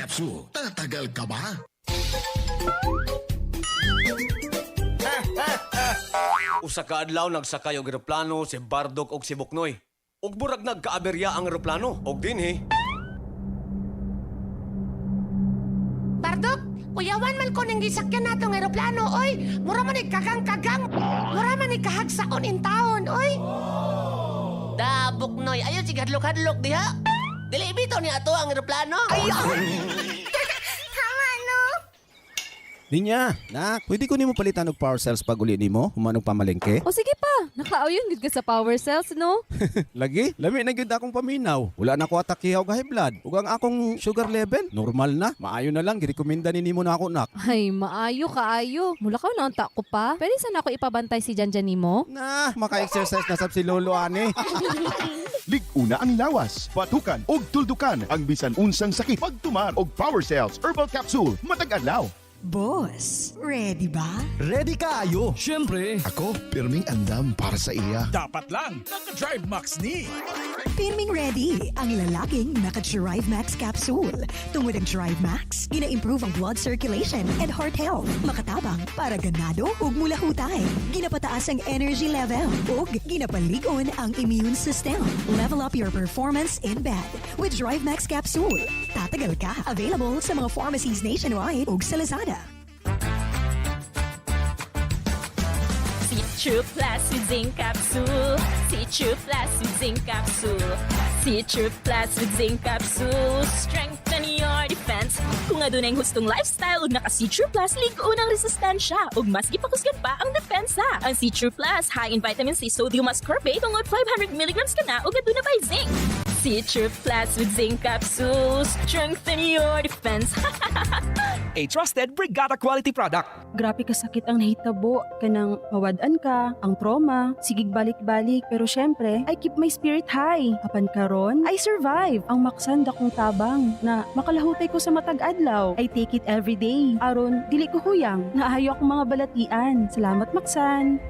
Capsule. Tatagal ka ba? Usa ka adlaw, nagsakay og eroplano si Bardok og si Buknoy. Ug murag nagkaaberya ang eroplano. Og dinhi, Bardok, kuyawan man ko ning gisakyan natong eroplano, oy. Mura man ni kagang-kagang. Mura man ni kahagsaon in taon, oy. Da, Buknoy, ayo sig hadlok-hadlok diha. Dili bitaw ni ato ang eroplano. Ay, tama, no? Ninya, nak, pwede ko nimo palitan og Power Cells pag uli nimo, human og pamalengke? O sige pa, nakauyon gud ka sa Power Cells, no? Lagi, lami na gyud akong paminaw. Wala na ko atakihaw ga high blood. Ug ang akong sugar level, normal na. Maayo na lang, girekomenda ni nimo na ako, nak. Ay, maayo kaayo. Mulakaw na unta ko pa. Pwede sana ako ipabantay si Janjan nimo? Na, maka-exercise na sab si Lolo ani. Lig-una ang lawas, batukan og tuldukan ang bisan unsang sakit pagtumar og Power Cells Herbal Capsule matag adlaw. Boss, ready ba? Ready kaayo. Siyempre. Ako, pirming andam para sa iya. Dapat lang, naka-Drive Max ni. Pirming ready ang lalaking naka-Drive Max capsule. Tungod ang Drive Max, gina-improve ang blood circulation and heart health. Makatabang para ganado ug mulahutay. Ginapataas ang energy level ug ginapalig-on ang immune system. Level up your performance in bed with Drive Max capsule. Tatagal ka. Available sa mga pharmacies nationwide ug sa Lazada. Citrus Plus with Zinc Capsule. Citrus Plus with Zinc Capsule. Citrus Plus with Zinc Capsule. Strengthen your defense. Kung adunay hustong lifestyle ug naka Citrus Plus, lig-on ang resistensya ug mas gipakusgan pa ang depensa. Ang Citrus Plus high in vitamin C, sodium ascorbate, tungod 500 milligrams kana ug aduna pay zinc. Citrus Plus with Zinc Capsule. Strengthen your defense. A trusted Brigada quality product. Grabe kasakit ang nahitabo, kanang mawad-an ka, ang trauma, sigig balik-balik, pero syempre, I keep my spirit high. Apan karon, I survive. Ang Maxan dakong tabang na makalahutay ko sa matag adlaw. I take it every day. Aron, dili ko huyang, naayo akong mga balatian. Salamat, Maxan.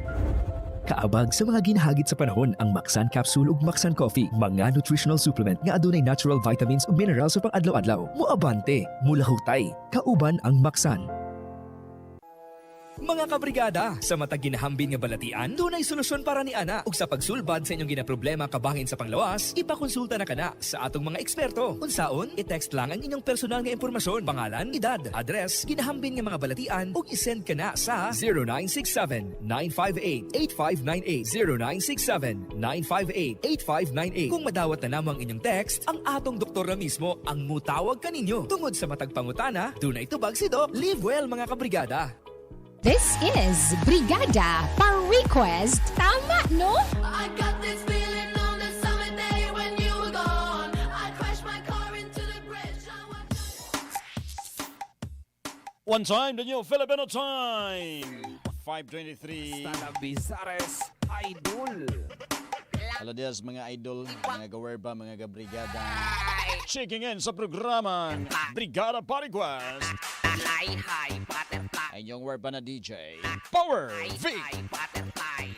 Kaabag sa mga ginahagit sa panahon ang Maxan Capsule ug Maxan Coffee, mga nutritional supplement nga adunay natural vitamins ug minerals sa pang-adlaw-adlaw. Moabante, mulahutay, kauban ang Maxan. Mga kabrigada, sa matag ginahambin nga balatian, dunay solusyon para ni ana. Ug sa pagsulbad sa inyong ginaproblema kabangin sa panglawas, ipakonsulta na kana sa atong mga eksperto. Unsaon, i-text lang ang inyong personal nga impormasyon, pangalan, edad, address, ginahambin nga mga balatian ug i-send kana sa 0967 958 8598, 0967 958 8598. Kung madawat na namo ang inyong text, ang atong doktor na mismo ang mutawag kaninyo. Tungod sa matag pangutana, dunay tubag si Doc. Live well, mga kabrigada. This is Brigada Pa-Request. Tama, no? I got this feeling on the summer day when you were gone. I crashed my car into the bridge. One time, the new Filipino time. 5:23. Bizares Idol. Hello dias mga idol, mga gawerba, mga gabrigada. Checking in sa programa Brigada Pa-Request. Fly high butterfly. Ang inyong werba na DJ, Power Vic. Butterfly.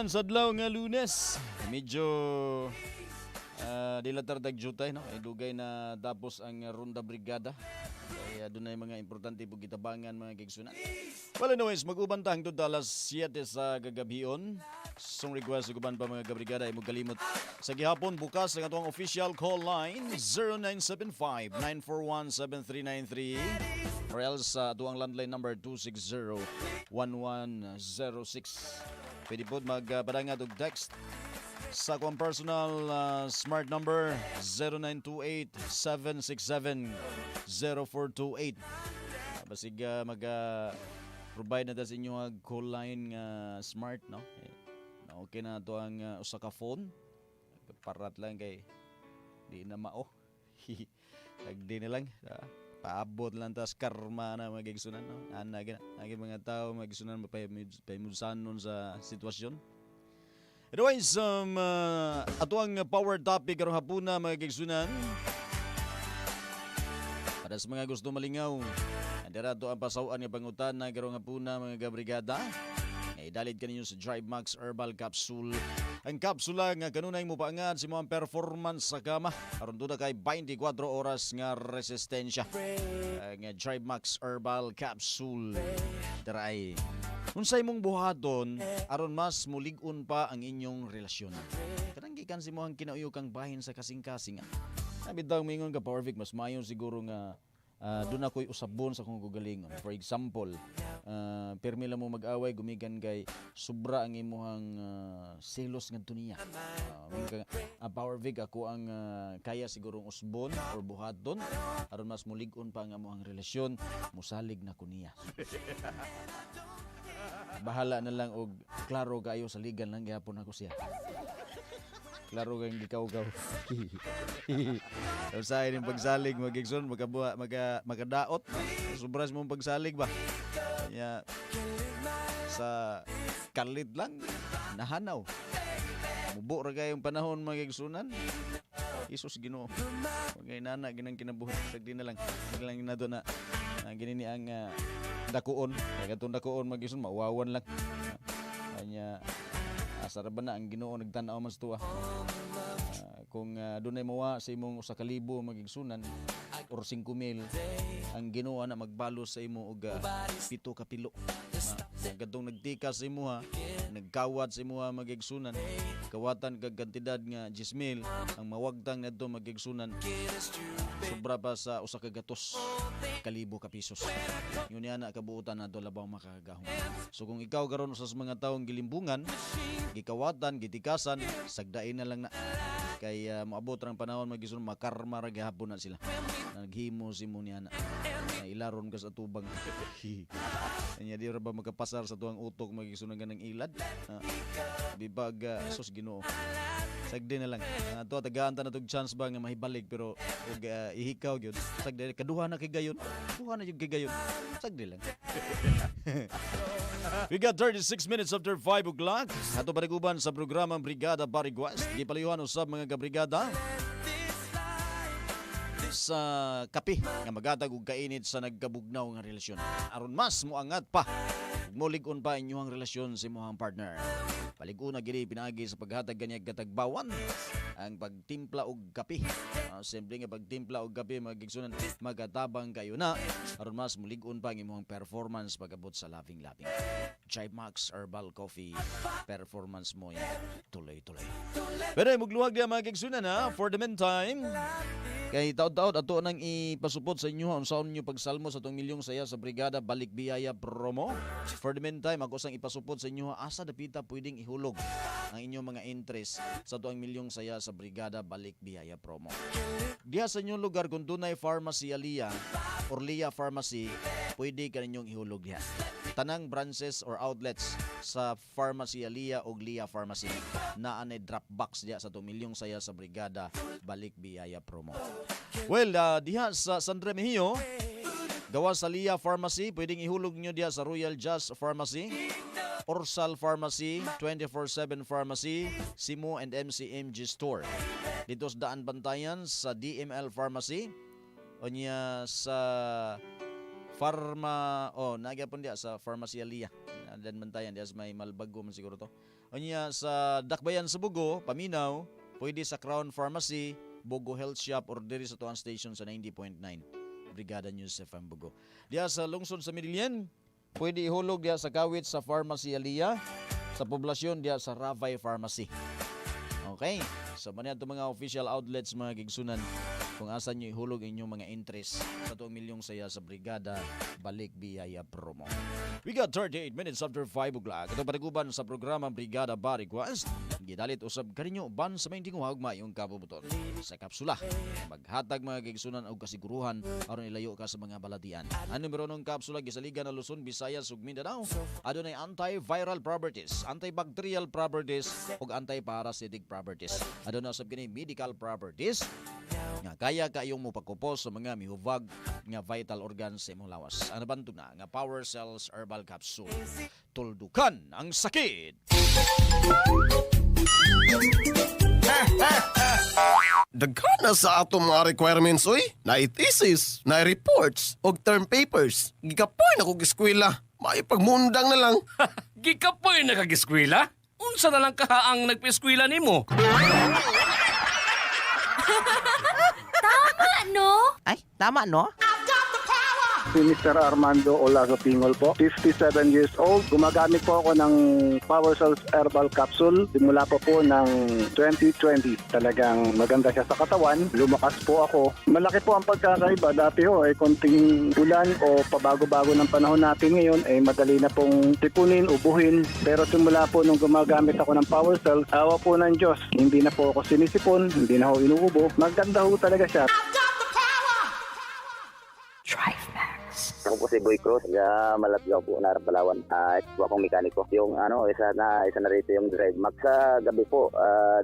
Igsunan, sa adlaw nga Lunes. Medyo dilatar tag jutay, no? Ay dugay na tapos ang Ronda Brigada. Kaya doon mga importante po gitabangan, mga kaigsunan. Well, anyways, mag-uban ta hangtod alas 7 sa gagabion. Song request ug uban pa, mga kabrigada, ay kalimot sa gihapon bukas ang atong official call line, 0975 941 7393 or else sa atuang landline number, 260 1106. Pwede po magpadangat og text sa akong personal Smart number, 0928 767 0428. Basig mag provide na ta sa inyo ang call line nga Smart, no? Eh, na okay na to ang usa ka phone. Parat lang kay di na mao. Di na lang. Paabot lang tas karma na, mga kaigsunan, no? Ana gina. Ang mga tao, mga kaigsunan, mapahimudsanon sa sitwasyon. Anyways, ato ang power topic karong hapuna, mga kaigsunan. Para sa mga gusto malingaw, dira ato ang pasawan nga pangutana karong hapuna, mga kabrigada. Nga idalid kaninyo sa Drive Max Herbal Capsule. Ang kapsula nga kanunay mo paangat sa imong performance sa kama aron duna kay 24 oras nga resistensya. Ang Drive Max Herbal Capsule. Dira. Unsay mong buhaton aron mas mulig-on pa ang inyong relasyon? Kanang gikan sa imong kinauyokang bahin sa kasing-kasing. Ah. Sabi daw mingon ka, Power Vic, mas maayo siguro nga doon ako'y usabon sa akong kaugalingon. For example, pirmi lang mo mag-away gumikan kay sobra ang imuhang selos ngadto niya. Ka, Power Vic, ako ang kaya sigurong usbon or buhaton aron mas mulig-on pa ang amuhang relasyon, musalig na ko niya. Bahala na lang og klaro kayo, saligan lang gihapon ako siya. Klaro kang gikaw-kaw. Usahay ning pagsalig, mga kaigsoon, makabuha, makadaot. Sobras mong pagsalig ba? Kaya sa kalit lang nahanaw. Mubo ra kayong panahon, mga kaigsunan. Isus Ginoo. Mga inana ginang kinabuhi. Sagdi na lang. Sagdi lang nato na ginini ang dakuon. Kaya katong dakuon, mga kaigsoon, mauwawan lang. Kanya asa ra ba na ang Ginoo nagtan-aw mas tuwa. Kung dunay mawa sa imong 1,000, mga kaigsunan, or 5,000, ang Ginoo na magbalos sa imo og 7 ka pilo. Kadtong nagtikas sa imo ha, nagkawat sa imo ha, mga kaigsunan, kawatan kag kantidad nga 10,000, ang mawagtang ngadto, mga kaigsunan, sobra pa sa 100,000 ka pesos. Yun yan na kabuutan nato labaw makakagahom. So kung ikaw karon usa sa mga taong gilimbungan, gikawatan, gitikasan, sagdain na lang na. Kay moabot rang panahon, mga kaigsoon, makarma ra gihapon na sila. Naghimo si mo niya na. Na ilaron ka sa tubang. Anya di ra ba makapasar sa tuang utok, mga kaigsoon, ng ilad? Bibag sus Ginoo. Sagdi na lang. To tagaan ta na tog chance ba nga mahibalik pero og ihikaw gyud. Sagdi kaduha na kay gayon. Duha na jud kay gayon. Sagdi lang. We got 36 minutes after 5 o'clock. Ato pariguban sa programang Brigada Barigwas. Gipaliyuhan usab, mga kabrigada, sa kape nga magatag og kainit sa nagkabugnaw nga relasyon. Aron mas moangat pa ug molig-on pa inyong relasyon sa imong partner. Palig-una gini pinaagi sa paghatag kaniya katagbawan ang pagtimpla og kape. Simple nga pagtimpla og kape, mga kaigsunan, magatabang kayo na aron mas mulig-on pa ang imong performance pag-abot sa loving loving. Jive Max Herbal Coffee, performance mo yan tuloy-tuloy. Pero ay mugluwag diya, mga kaigsunan, ha, for the meantime. Kay taod-taod ato nang ipasupot sa inyo unsaon ninyo pagsalmo sa atong Milyong Saya sa Brigada Balik Biyaya promo. For the meantime, ako sang ipasupot sa inyo asa dapita pwedeng ihulog ang inyong mga interest sa atong Milyong Saya sa Brigada Balik Biyaya promo. Diha sa inyong lugar, kung dunay Pharmacy Aliyah or Lia Pharmacy, pwede ka ninyong ihulog diha. Tanang branches or outlets sa Pharmacy Aliyah o Lia Pharmacy naa nay drop box diha sa atong Milyong Saya sa Brigada Balik Biyaya promo. Well, diha sa San Remigio, gawa sa Lia Pharmacy, pwedeng ihulog nyo diha sa Royal Jazz Pharmacy, Orsal Pharmacy, 24/7 Pharmacy, Simo and MCMG Store. Dito sa Daan Bantayan sa DML Pharmacy, o niya sa Pharma, oh, nagyapon diya sa Pharmacy Alia. Dan Bantayan diya sa may Malbago man siguro to. Unya sa Dakbayan sa Bugo, paminaw, pwede sa Crown Pharmacy, Bugo Health Shop or diri sa tuang station sa 90.9. Brigada News FM Bugo. Diya sa lungsod sa Medellin, pwede ihulog diya sa Kawit sa Pharmacy Alia, sa poblasyon diya sa Ravay Pharmacy. Okay? So man ato mga official outlets mga gigsunan kung asa nyo ihulog inyong mga interest sa tuong milyong saya sa Brigada Balik Biyaya Promo. We got 38 minutes after 5 o'clock. Ito patiguban sa programa Brigada Pa-Request. Gidalit usab kaninyo ban sa may tinguhag maayong kabubuton. Sa kapsula, maghatag mga gigsunan og kasiguruhan aron ilayo ka sa mga balatian. Ang numero ng kapsula gisaligan na Luzon, Visayas ug Mindanao. Adunay antiviral properties, antibacterial properties ug antiparasitic properties. Aduna usab kini medical properties nga kaya kaayong mopakupos sa mga mihubag nga vital organs sa imong lawas. Ang nabantog na nga Power Cells Herbal Capsule. Tuldukan ang sakit. Daghan na sa atong mga requirements oy. Naay thesis, naay reports, og term papers. Gikapoy na kog eskwela. Maipagmundang na lang. Gikapoy na kag eskwela? Unsa na lang kaha ang nagpa-eskwela nimo? Tama, no? Ay, tama no? Si Mr. Armando Olazo Pingol po, 57 years old. Gumagamit po ako ng Power Cells Herbal Capsule simula pa po ng 2020. Talagang maganda siya sa katawan. Lumakas po ako. Malaki po ang pagkakaiba. Dati ho, ay konting ulan o pabago-bago ng panahon natin ngayon ay madali na pong tipunin, ubuhin. Pero simula po nung gumagamit ako ng Power Cells, awa po ng Diyos. Hindi na po ako sinisipon, hindi na ho inuubo. Maganda ho talaga siya. Drive Max. Ako po si Boy Cruz, taga Malatgaw po, Narap, Palawan. Ito akong mekaniko. Yung ano, isa na rito yung Drive Max. Sa gabi po,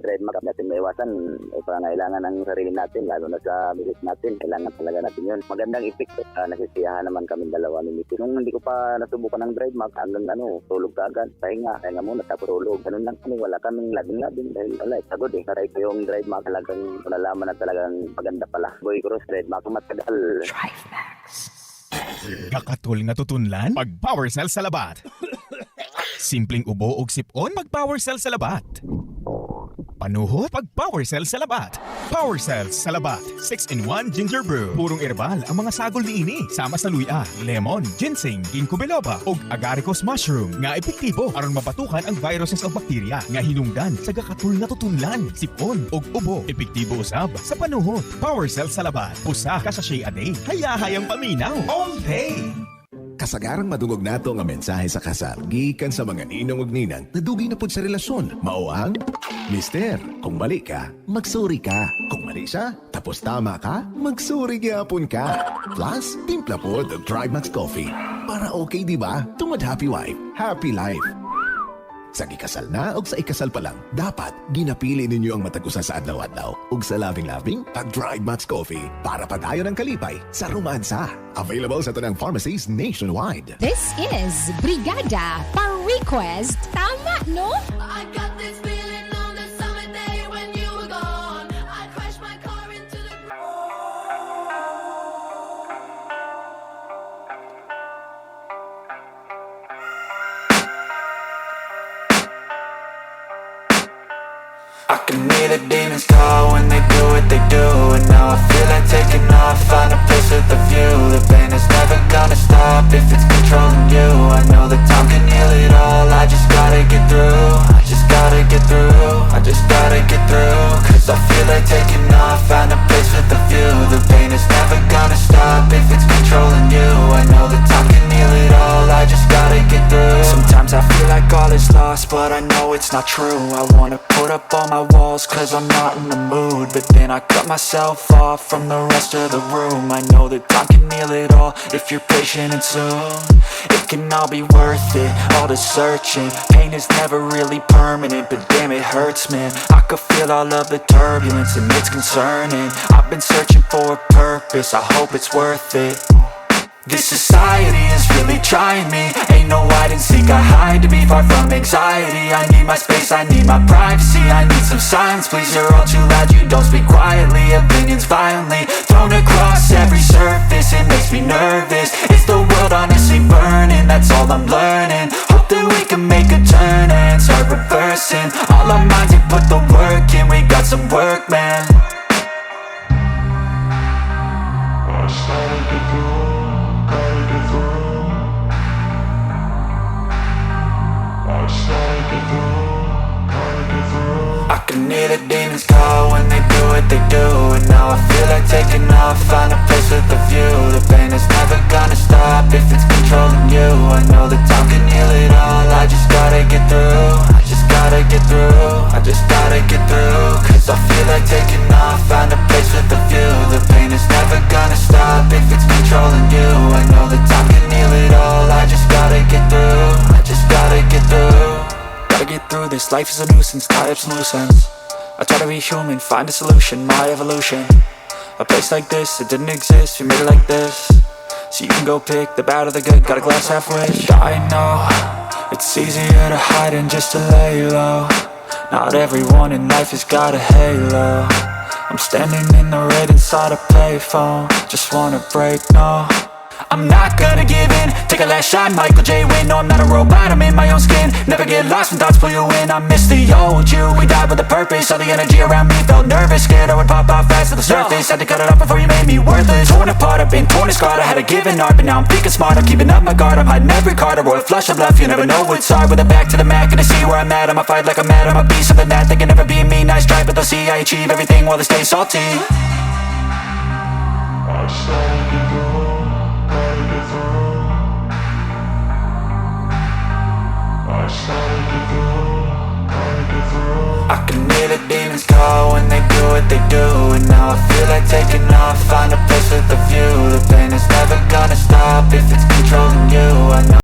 Drive Max natin maiwasan. Pangailangan ng sarili natin, lalo na sa misis natin. Kailangan talaga natin yun. Magandang epekto. Nasisiyahan naman kami dalawa ni misis. Nung hindi ko pa nasubukan ng Drive Max, hanggang ano, tulog ka agad. Pahinga, pahinga muna, tapos tulog. Ganun lang kami, wala kaming labing-labing dahil wala, eh, pagod eh. Taray ko yung Drive Max, talagang nalaman na talagang maganda pala. Boy Cruz, Drive Max, matagal. Drive Max. Gakatul nga tutunlan pag Power Cell salabat. Simpleng ubo og sipon pag Power Cell salabat. Panuhot pag Power Cell salabat. Power Cells salabat. 6-in-1 ginger brew. Purong herbal ang mga sagol niini. Sama sa luya, lemon, ginseng, ginkgo biloba ug agaricus mushroom nga epektibo aron mapatukan ang viruses o bakterya nga hinungdan sa gakatul nga tutunlan, sipon ug ubo. Epektibo usab sa panuhot. Power Cells salabat. Usa ka sachet a day. Hayahayang paminaw all day. Kasagarang madungog nato nga mensahe sa kasal gikan sa mga ninong ug ninang na dugay na pud sa relasyon. Mao ang, "Mister, kung mali ka, magsorry ka. Kung mali siya, tapos tama ka, magsorry gyapon ka." Plus, timpla po the Drive Max Coffee. Para okay, di ba? Tungod happy wife, happy life. Sa gikasal na o sa ikasal pa lang, dapat ginapili ninyo ang matag usa sa adlaw-adlaw. Ug sa labing-labing, pag Drive Max Coffee para padayon ang kalipay sa romansa. Available sa tanang pharmacies nationwide. This is Brigada Pa-Request. Tama, no? I got this feeling on the summer day when you were gone. I crashed my car into the I can hear the demons call when they do what they do. And now I feel like taking off, find a place with a view. The pain is never gonna stop if it's controlling you. I know that time can heal it all, I just gotta get through. I just gotta get through, I just gotta get through. 'Cause I feel like taking off, find a place with a view. The pain is never gonna stop if it's controlling you. I know that time can heal it all, I just gotta get through. Sometimes I feel like all is lost, but I know it's not true. I wanna put up all my walls 'cause I'm not in the mood. But then I cut myself off from the rest of the room. I know that time can heal it all if you're patient, and soon it can all be worth it, all the searching. Pain is never really permanent, but damn, it hurts, man. I could feel all of the turbulence and it's concerning. I've been searching for a purpose, I hope it's worth it. This society is really trying me. Ain't no hide and seek, I hide to be far from anxiety. I need my space, I need my privacy, I need some silence, please. You're all too loud, you don't speak quietly. Opinions violently thrown across every surface. It makes me nervous. Is the world honestly burning? That's all I'm learning. Hope that we can make a turn and start reversing all our minds and put the work in. We got some work, man. I just gotta get through, gotta get through. I just gotta get through, gotta get through. I can hear the demons call when they do what they do. And now I feel like taking off, find a place with a view. The pain is never gonna stop if it's controlling you. I know that time can heal it all, I just gotta get through. I just gotta get through, I just gotta get through. 'Cause I feel like taking off, find a place with a view. The pain is never gonna stop if it's controlling you. I know that time can heal it all, I just gotta get through. I just gotta get through. Gotta get through this, life is a nuisance, tie up some loose ends. I try to be human, find a solution, my evolution. A place like this, it didn't exist, we made it like this. So you can go pick the bad or the good, got a glass halfway. I know, it's easier to hide than just to lay low. Not everyone in life has got a halo. I'm standing in the red inside a payphone. Just wanna break, no I'm not gonna give in. Take a last shot, Michael J. Win. No, I'm not a robot, I'm in my own skin. Never get lost when thoughts pull you in. I miss the old you, we died with a purpose. All the energy around me felt nervous. Scared I would pop out fast to the surface. Had to cut it off before you made me worthless. Torn apart, I've been torn and scarred. I had a given art, but now I'm thinking smart. I'm keeping up my guard, I'm hiding every card. A royal flush of love, you never know what's hard. With a back to the mat, gonna see where I'm at. I'ma fight like I'm mad, I'ma be something that they can never be me. Nice try, but they'll see I achieve everything while they stay salty. I just gotta get through, gotta get through. I just gotta get through, gotta get through. I can hear the demons call when they do what they do. And now I feel like taking off, find a place with a view. The pain is never gonna stop if it's controlling you. I know.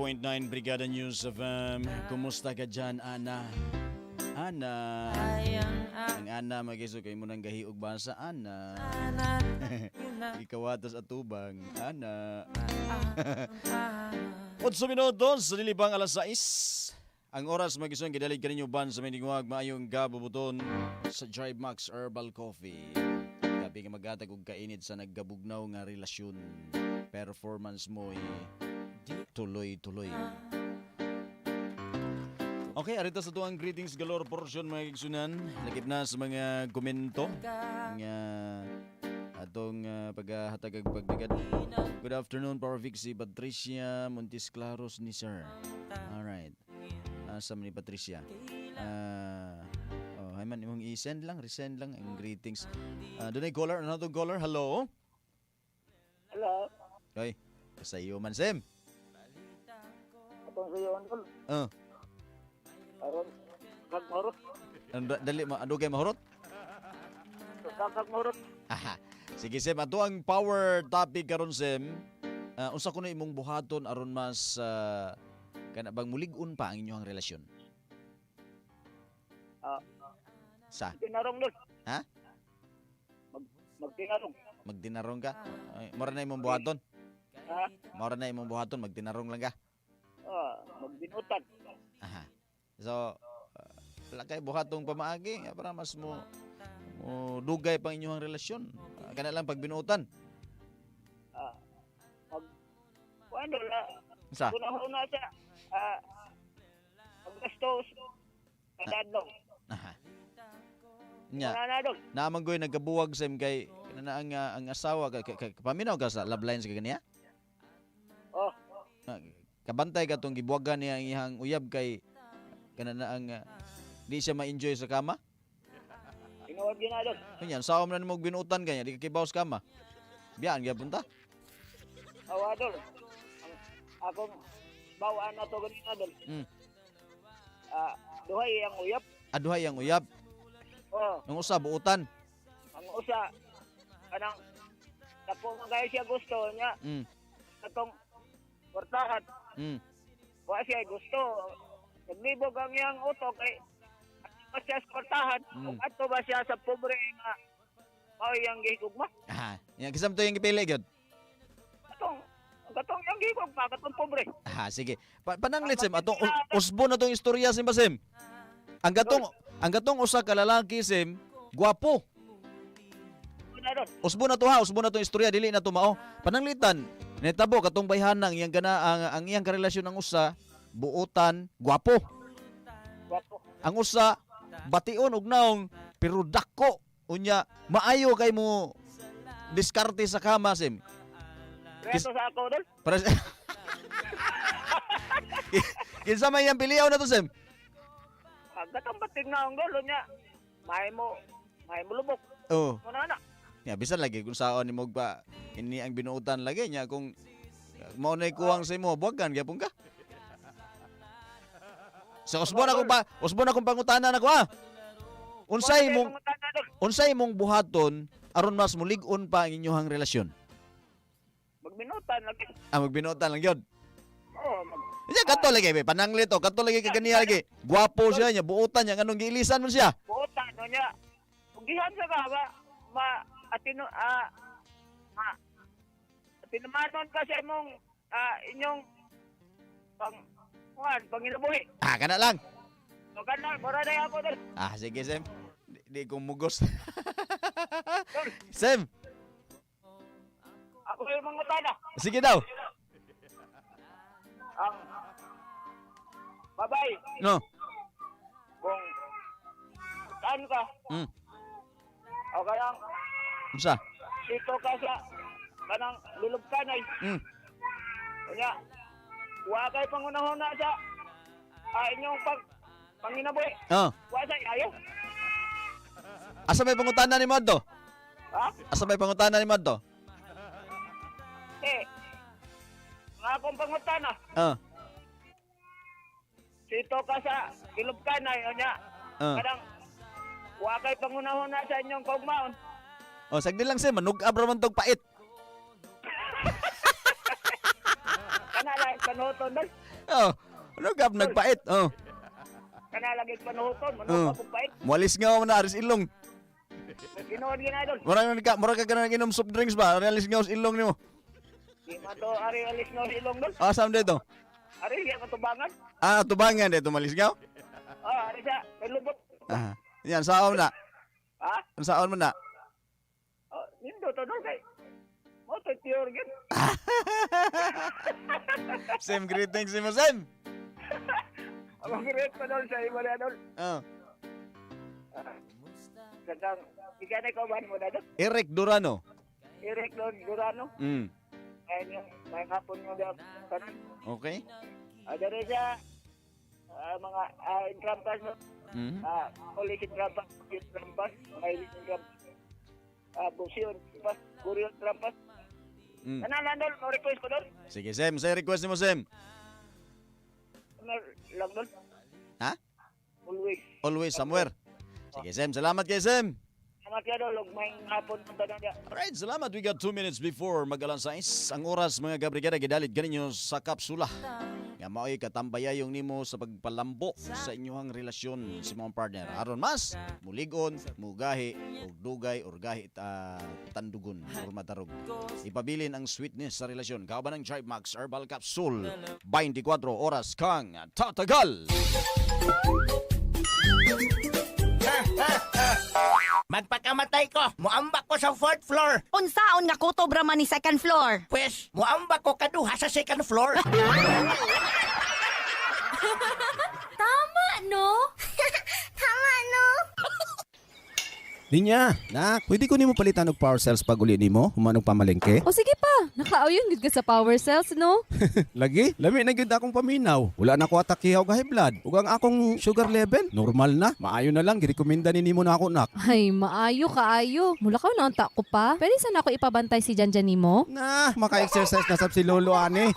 103.9 Brigada News FM. Kumusta ka dyan, Ana? Ana. Ang Ana, mag-iso kay mo nang gahiog basa, Ana. Ikawatas at tubang, Ana. 8 minutos sa dilibang alas 6. Ang oras mag-iso ang gidalig kaninyo ban sa miningwag maayong gabubuton sa Drive Max Herbal Coffee. Gabi nga maghatag og kainit sa naggabugnaw nga relasyon. Performance mo tuloy-tuloy. Okay, arita sa tuang greetings galore portion mga igsunan. Lakip na sa mga komento nga atong paghahatag ag pagdagad. Good afternoon, Power Vic, si Patricia Montes Claros ni sir. Alright. Asa man ni Patricia? Oh, hay man imong i-send lang, resend lang ang greetings. Dunay caller, another caller. Hello. Hello. Oy, sa iyo man Sem. Atong sayo tol. Aron kag mahurot. Dali ma adugay mahurot? Kag mahurot. Aha. Sige Sem, ato ang power topic karon Sem. Unsa kuno imong buhaton aron mas kana bang mulig-on pa ang inyong relasyon? Sa? Tinarong dol. Ha? Magtinarong. Magtinarong ka? Ay, mora na imong buhaton? Ha? Mora na imong buhaton, magtinarong lang ka? Magbinutan. Aha. So, wala kay buhatong pamaagi nga para mas mo dugay pang inyong relasyon. Kana lang pagbinutan. Mag kuan dol. Sa? Una-una sa maggastos kada adlaw. Aha. Nya. Wala na dol. Naman goy nagkabuwag sa kay kana ang asawa kay paminaw ka sa love lines ka kaniya? Oh. Kabantay ka tong gibuwagan niya ang iyang uyab kay kana na ang di siya ma-enjoy sa kama. Tinuod gyud na dol. Kanyan saom na nimo binutan kanya di ka kibaw sa kama. Biyaan gyapon ta. Awa dol. Ang akong bawaan na to ganina dol. Duhay ang uyab. Aduhay ang uyab. Oh, Ang usa buutan. ang usa kanang dako man kayo siya gusto niya katong kwartahan. Wa siya gusto. Naglibog ang iyang utok kay ato ba siya sa kwartahan ug ato ba siya sa pobre nga mao iyang gihigugma. Aha. Yan kisam to yung gipili gyud. Katong katong iyang gihigugma katong pobre. Aha, sige. Pananglit Sem atong usbo na tong istorya Sem ba Sem. Ang gatong usa ka lalaki Sem, gwapo. Usbo na to ha, usbo na tong istorya dili na to mao. Pananglitan, nitabo katong bayhana ang iyang gana ang iyang karelasyon ang usa buotan, gwapo. Gwapo. Ang usa bation og naong pero dako unya maayo kay mo diskarte sa kama Sem. Preso sa ako dol. Kinsa may iyang piliaw na to Sem? Katong bating naong dol niya may mo lubok. Oh. Muna na. Ya bisan lagi kung saon nimo ba ini ang binuotan lagi niya kung mao nay kuwang sa imo buwagan gyapon ka. So usbo na akong pangutana nako ha. Unsay imong buhaton aron mas mulig-on pa ang inyong relasyon? Magbinutan lagi. Magbinutan lang gyud. Oh, Nya kato lagi be pananglit o kato lagi kay ganiya lagi. Gwapo siya nya buotan niya nganong giilisan man siya. buotan no niya. Ugihan sa ka ba ma atino ma tinumanon ka sa imong inyong pang kuan panginabuhi. Kana lang. So kana mura na ako dol. Sige Sem. Di ko mugos. Sem, Ako yung mga tana. sige daw. Ang babay No. kung saan ka o kanang Unsa? dito ka sa kanang lulub kanay. Kanya wa kay pangunahon na sa inyong panginabuhi. Oh. Wa sa ayo. Asa may pangutana ni Maddo? Ha? Asa may pangutana ni Maddo? Eh. Nga akong pangutana. Dito ka sa ilog kanay nya. Kanang wa kay pangunahon na sa inyong kaugmaon. Oh, sagdi lang Sem, manug-ab ra man tog pait. Kana lang kanuton dol. Oh, ano gab nagpait? Oh. Kana lagi panuhuton, Oh. manuhot ako pait. Mualis nga mo na aris ilong. Ginoon gina idol. Murag ka ganang inom soft drinks ba? Aris nga sa ilong nimo. Di man to ari alis nga sa ilong dol. Ah, saan dito? Ari siya katubangan. Ah, tubangan dito malis nga. Ah, ari siya may lubot. Ah. Yan saon na. Ha? Ang saon mo na. Oh, nindo to dol kay. Mo to pure gid. Same greetings mo, Sem. Ang great pa dol sa imo na dol. Oh. Gandang ikaw na ikaw mo na dol. Eric Durano. Eric Don Durano. Ayun yung may hapon mo daw kanon. Okay. Ah, dere siya mga intrampas no. Police intrampas, intrampas, may intrampas. Busion, trampas, Gurion trampas. Ano lang dol, mo request ko dol. Sige, Sem. Say request mo, Sem. Ano lang dol? Ha? Always. Always somewhere. Sige, Sem. Salamat kay Sem. Salamat ka dol, ug may hapon ng tanan dia. Alright, salamat. We got 2 minutes before mag-alas 6. Ang oras, mga kabrigada, gidalit ganinyo sa kapsula. Nga mao'y katambayayong nimo sa pagpalambo sa inyong relasyon sa mga partner. Aron mas, muligon, mugahi, ug dugay, or gahi tandugon, or matarog. Ipabilin ang sweetness sa relasyon. Kauban ng Drive Max Herbal Capsule. 24 oras kang tatagal! Magpakamatay ko, muambak ko sa fourth floor. Unsaon nga kutob ra man ni second floor? Pwes, muambak ko kaduha sa second floor. Tama, no? Tama, no? Ninya, nak, pwede ko nimo palitan og power cells pag uli nimo, human og pamalengke. O sige pa, nakauyon gud ka sa power cells, no? Lagi, lami na gyud akong paminaw. Wala na ko atak og high blood. Ug ang akong sugar level normal na. Maayo na lang girekomenda ni nimo na ako nak. Ay, maayo kaayo. Mulakaw na unta ko pa. Pwede sana ako ipabantay si Janjan nimo? Na, maka-exercise na sab si Lolo ani.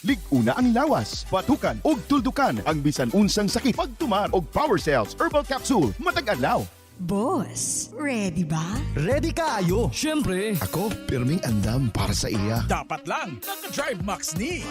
Lig-una ang lawas, batukan og tuldukan ang bisan unsang sakit pagtumar og Power Cells Herbal Capsule matag adlaw. Boss, ready ba? Ready kaayo. Siyempre. Ako, pirming andam para sa iya. Dapat lang, naka-Drive Max ni.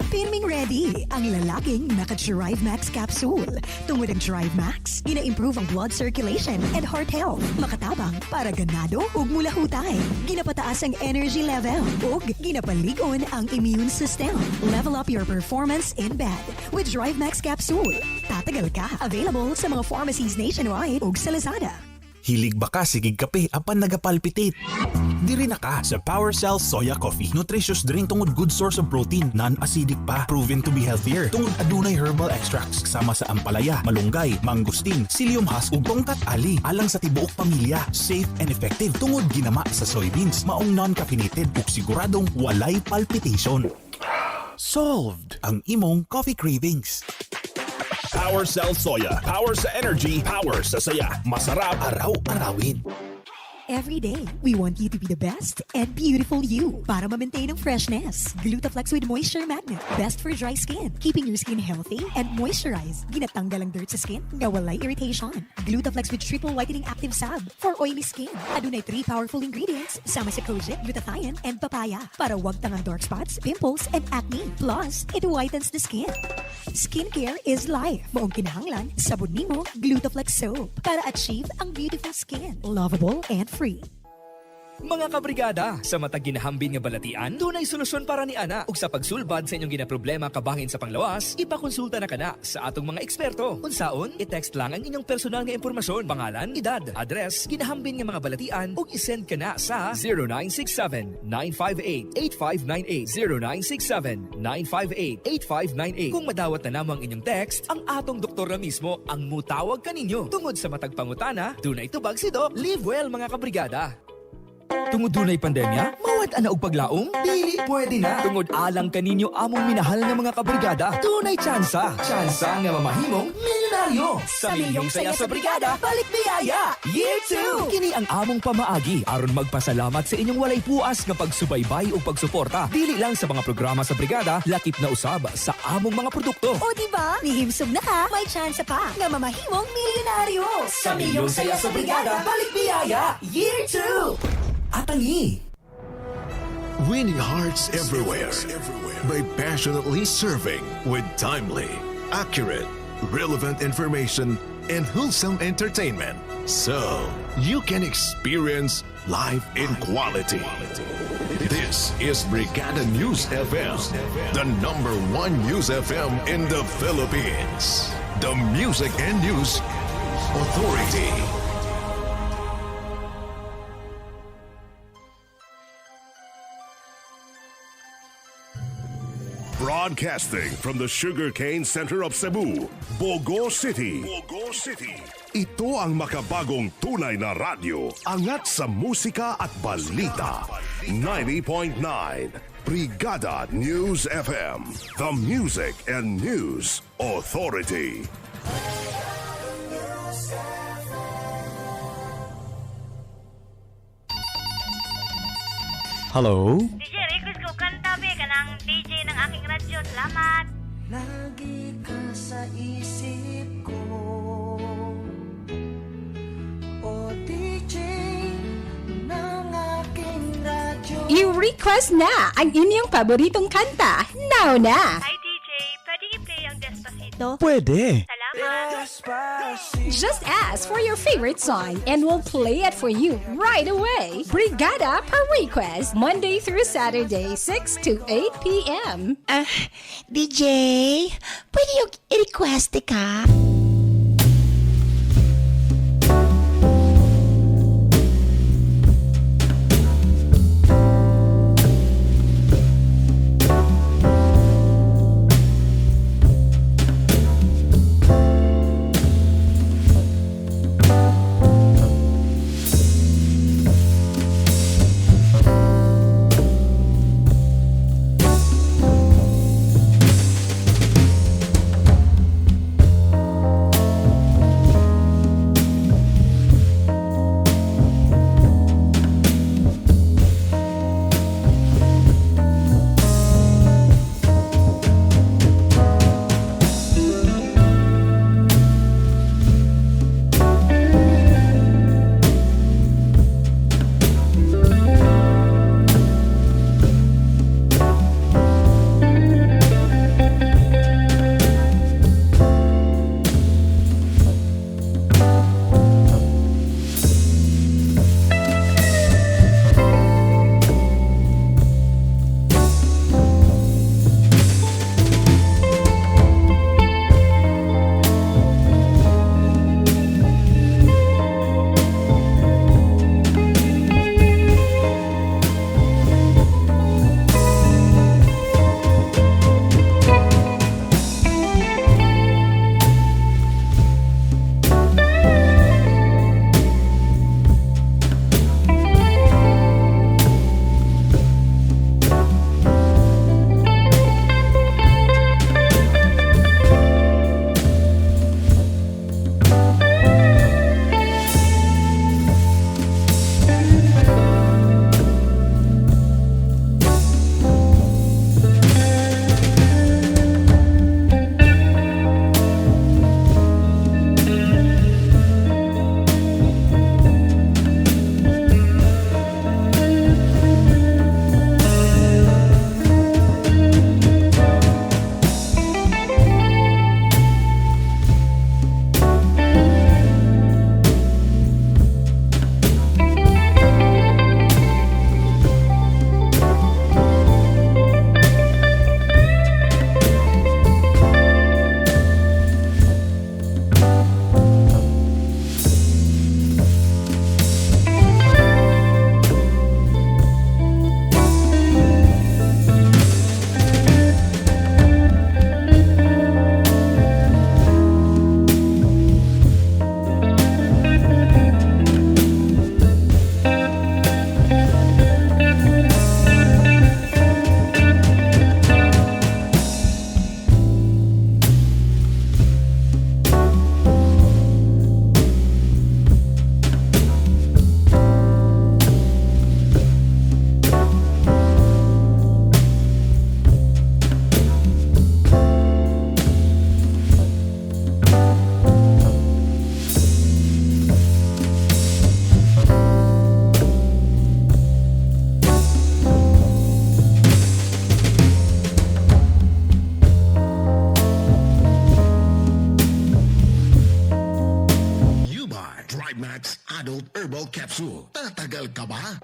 Pirming ready ang lalaking naka-Drive Max capsule. Tungod ang Drive Max, gina-improve ang blood circulation and heart health. Makatabang para ganado ug mulahutay. Ginapataas ang energy level ug ginapalig-on ang immune system. Level up your performance in bed with Drive Max capsule. Tatagal ka. Available sa mga pharmacies nationwide ug sa Lazada. Hilig ba ka sigig kape apan nagapalpitate? Diri na ka sa Power Cell Soya Coffee. Nutritious drink tungod good source of protein, non-acidic pa, proven to be healthier. Tungod adunay herbal extracts sama sa ampalaya, malunggay, mangosteen, psyllium husk ug tongkat ali alang sa tibuok pamilya. Safe and effective tungod ginama sa soybeans, maong non-caffeinated ug siguradong walay palpitation. Solved ang imong coffee cravings. Power Cell Soya. Power sa energy, power sa saya. Masarap araw-arawin. Every day, we want you to be the best and beautiful you para ma-maintain ang freshness. Glutaflex with Moisture Magnet. Best for dry skin, keeping your skin healthy and moisturized. Ginatanggal ang dirt sa skin, nga walay irritation. Glutaflex with triple whitening active sab for oily skin. Adunay 3 powerful ingredients sama sa kojic, glutathione, and papaya para wagtang ang dark spots, pimples, and acne. Plus, it whitens the skin. Skincare is life. Maong kinahanglan, sabon nimo, Glutaflex soap para achieve ang beautiful skin, lovable and free. Mga kabrigada, sa matag ginahambin nga balatian, dunay solusyon para ni ana. Ug sa pagsulbad sa inyong ginaproblema kabangin sa panglawas, ipakonsulta na kana sa atong mga eksperto. Unsaon, i-text lang ang inyong personal nga impormasyon, pangalan, edad, address, ginahambin nga mga balatian ug i-send kana sa 0967-958-8598. 0967-958-8598. Kung madawat na namo ang inyong text, ang atong doktor na mismo ang mutawag kaninyo. Tungod sa matag pangutana, dunay tubag si Doc. Live well mga kabrigada. Tungod dunay pandemya, mawad-an na og paglaom? Dili pwede na. Tungod alang kaninyo among minahal nga mga kabrigada, dunay tsansa. Tsansa nga mamahimong milyonaryo. Sa Milyong Saya sa Brigada, Balik Biyaya! Year 2! Kini ang among pamaagi aron magpasalamat sa inyong walay puas nga pagsubaybay ug pagsuporta. Dili lang sa mga programa sa brigada, lakip na usab sa among mga produkto. O di ba? Nihimsog na ka, may tsansa pa nga mamahimong milyonaryo. Sa Milyong Saya sa Brigada, Balik Biyaya! Year 2! Atangi! Winning hearts everywhere by passionately serving with timely, accurate, relevant information and wholesome entertainment, so you can experience life in quality. This is Brigada News FM, the number one news FM in the Philippines. The Music and News Authority. Broadcasting from the Sugarcane Center of Cebu, Bogo City. Bogo City. Ito ang makabagong tunay na radyo. Angat sa musika at balita. 90.9 Brigada News FM. The Music and News Authority. Hello? DJ, request ko kanta be kanang DJ ng aking radyo. Salamat. Lagi ka sa isip ko, O DJ ng aking radyo. I-request na ang inyong paboritong kanta. Now na! Hi DJ, pwede i-play ang Despacito? Pwede. Salamat. Just ask for your favorite song and we'll play it for you right away. Brigada per request, Monday through Saturday, 6 to 8 p.m. Ah, DJ, pwede yung i-request ka? Drive Max Adult Herbal Capsule. Tatagal ka ba?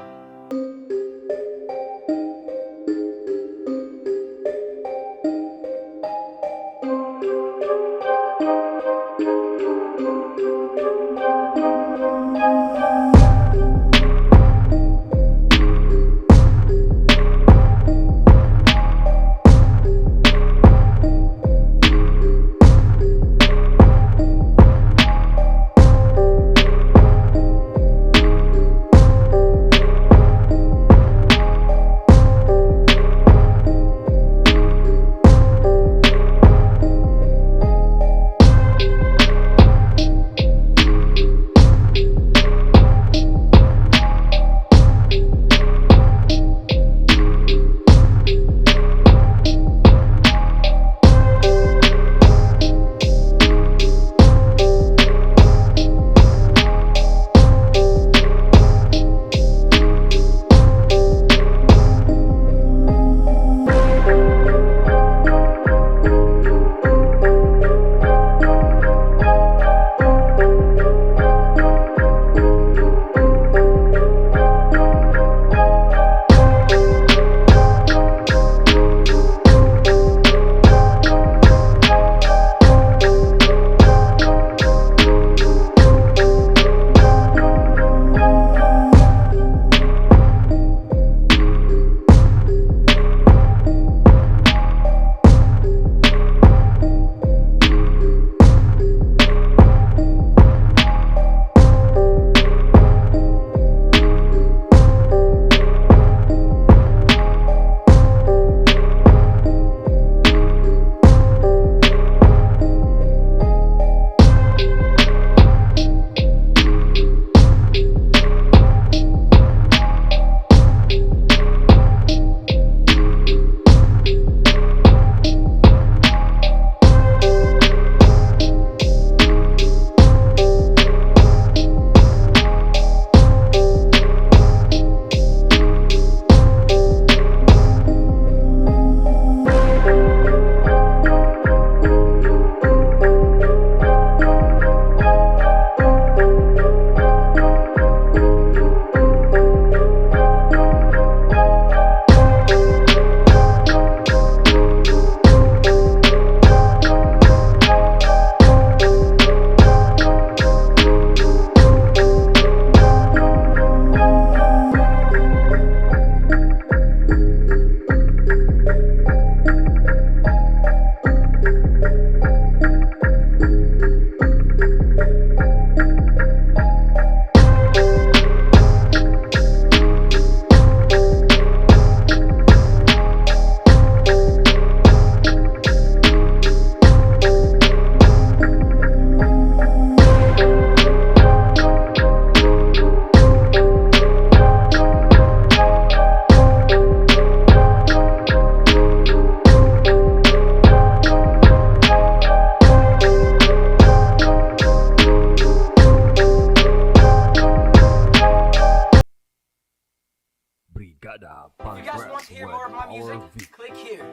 Brigada If you guys want to hear more of my music, Power V. click here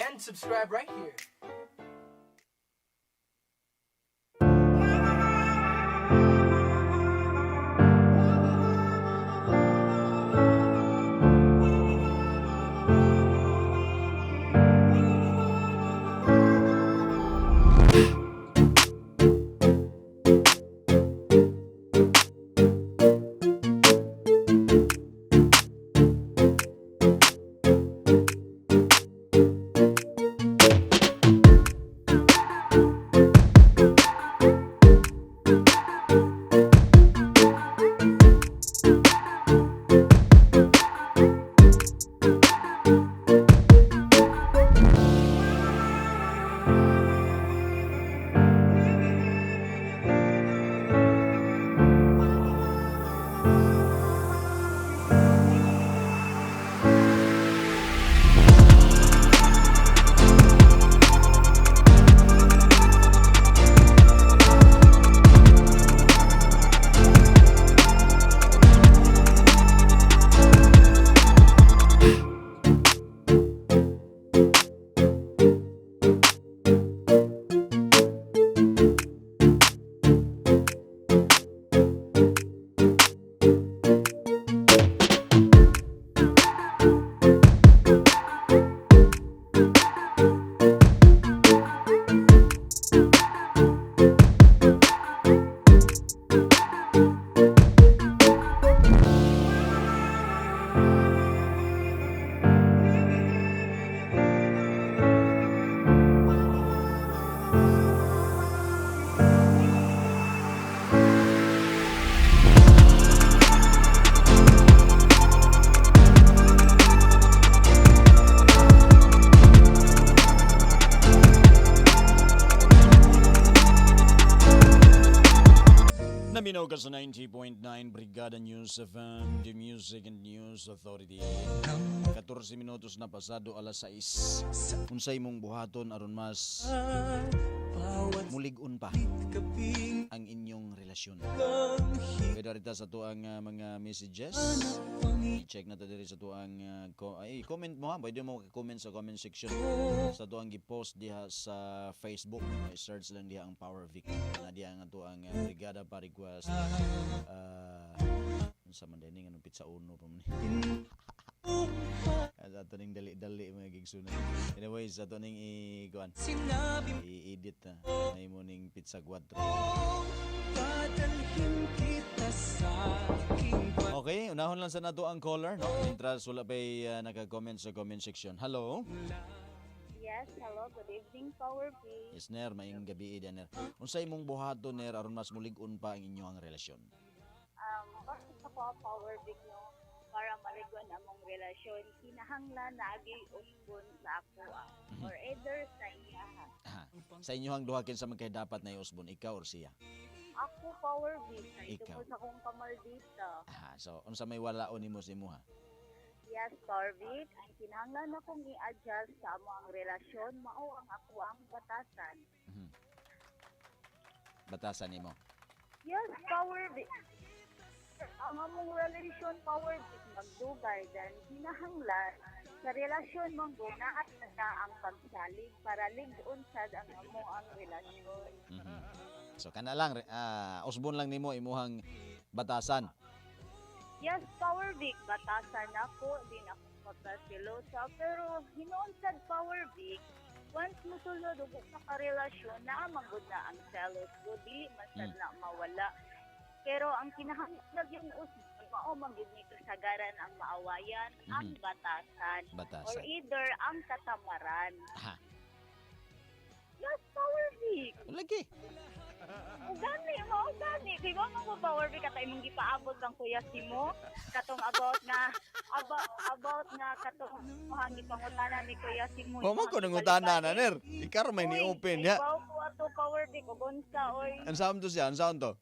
and subscribe right here. Sa 90.9 Brigada News FM, the Music and News Authority. 14 minutos na pasado alas 6. Unsay mong buhaton aron mas mulig-on pa ang inyong relasyon? Pwede rita sa tuang mga messages. I-check na ta diri sa tuang ay, comment mo ha. Pwede mo comment sa comment section sa tuang gi-post diha sa Facebook. I-search lang diha ang Power Vic. Na diha ang tuang Brigada pa request. Unsa man din anong pizza uno pa man ni. Sa ato ning dali-dali, mga gigsunan. Anyways, ato ning i-kuan. I-edit na. Ay mo ning pizza 4. Dadalhin kita sa aking Okay, unahon lang sa nato ang caller, no? Mientras wala pa'y naka-comment sa comment section. Hello? Yes, hello, good evening, Power B. Yes, Ner, maayong gabi ida, Ner. Unsay imong buhaton, Ner, aron mas mulig-on pa ang inyong relasyon? Para sa ko, Power Big, no, para maligon among relasyon, kinahanglan na agi usbon sa ako or either sa iyaha. Aha. Sa inyohang duha, kinsa man kay dapat na iusbon, ikaw or siya? Ako, Power Big, kay Ikaw. tungod sa akong kamaldita. Aha, so unsa may walaon nimo sa imuha? Yes, Power Vic, ang kinahanglan akong i-adjust sa among relasyon, mao ang ako ang batasan. Batasan nimo. Yes, Power Vic. Ang among relasyon, Power Vic, magdugay dan kinahanglan sa relasyon mong at na ang pagsalig para lig-on sad ang among ang relasyon. So kana lang usbon lang nimo imuhang batasan. Yes, Power Vic, batasan ako, din ako pagkasilosa, pero hinuon sad, Power Vic, once musulod og usa ka relasyon, naa man gud na ang selos gud, dili man sad na mawala. Pero ang kinahanglan yung usbon, mao man gud ni kasagaran ang maawayan, ang batasan, Batasan. or either ang katamaran. Aha. Yes, Power Vic. Lagi. O gani, mao gani. Di ba mo, Power Vic, katay imong gipaabot kang Kuya Simo katong about nga katong ang gipangutana ni Kuya Simo. Wa man ko nangutana na, Ner. Ikaw ra may ni-open ya. Ikaw ko ato, Power Vic, ug unsa oy? Unsaon to siya? Unsaon to?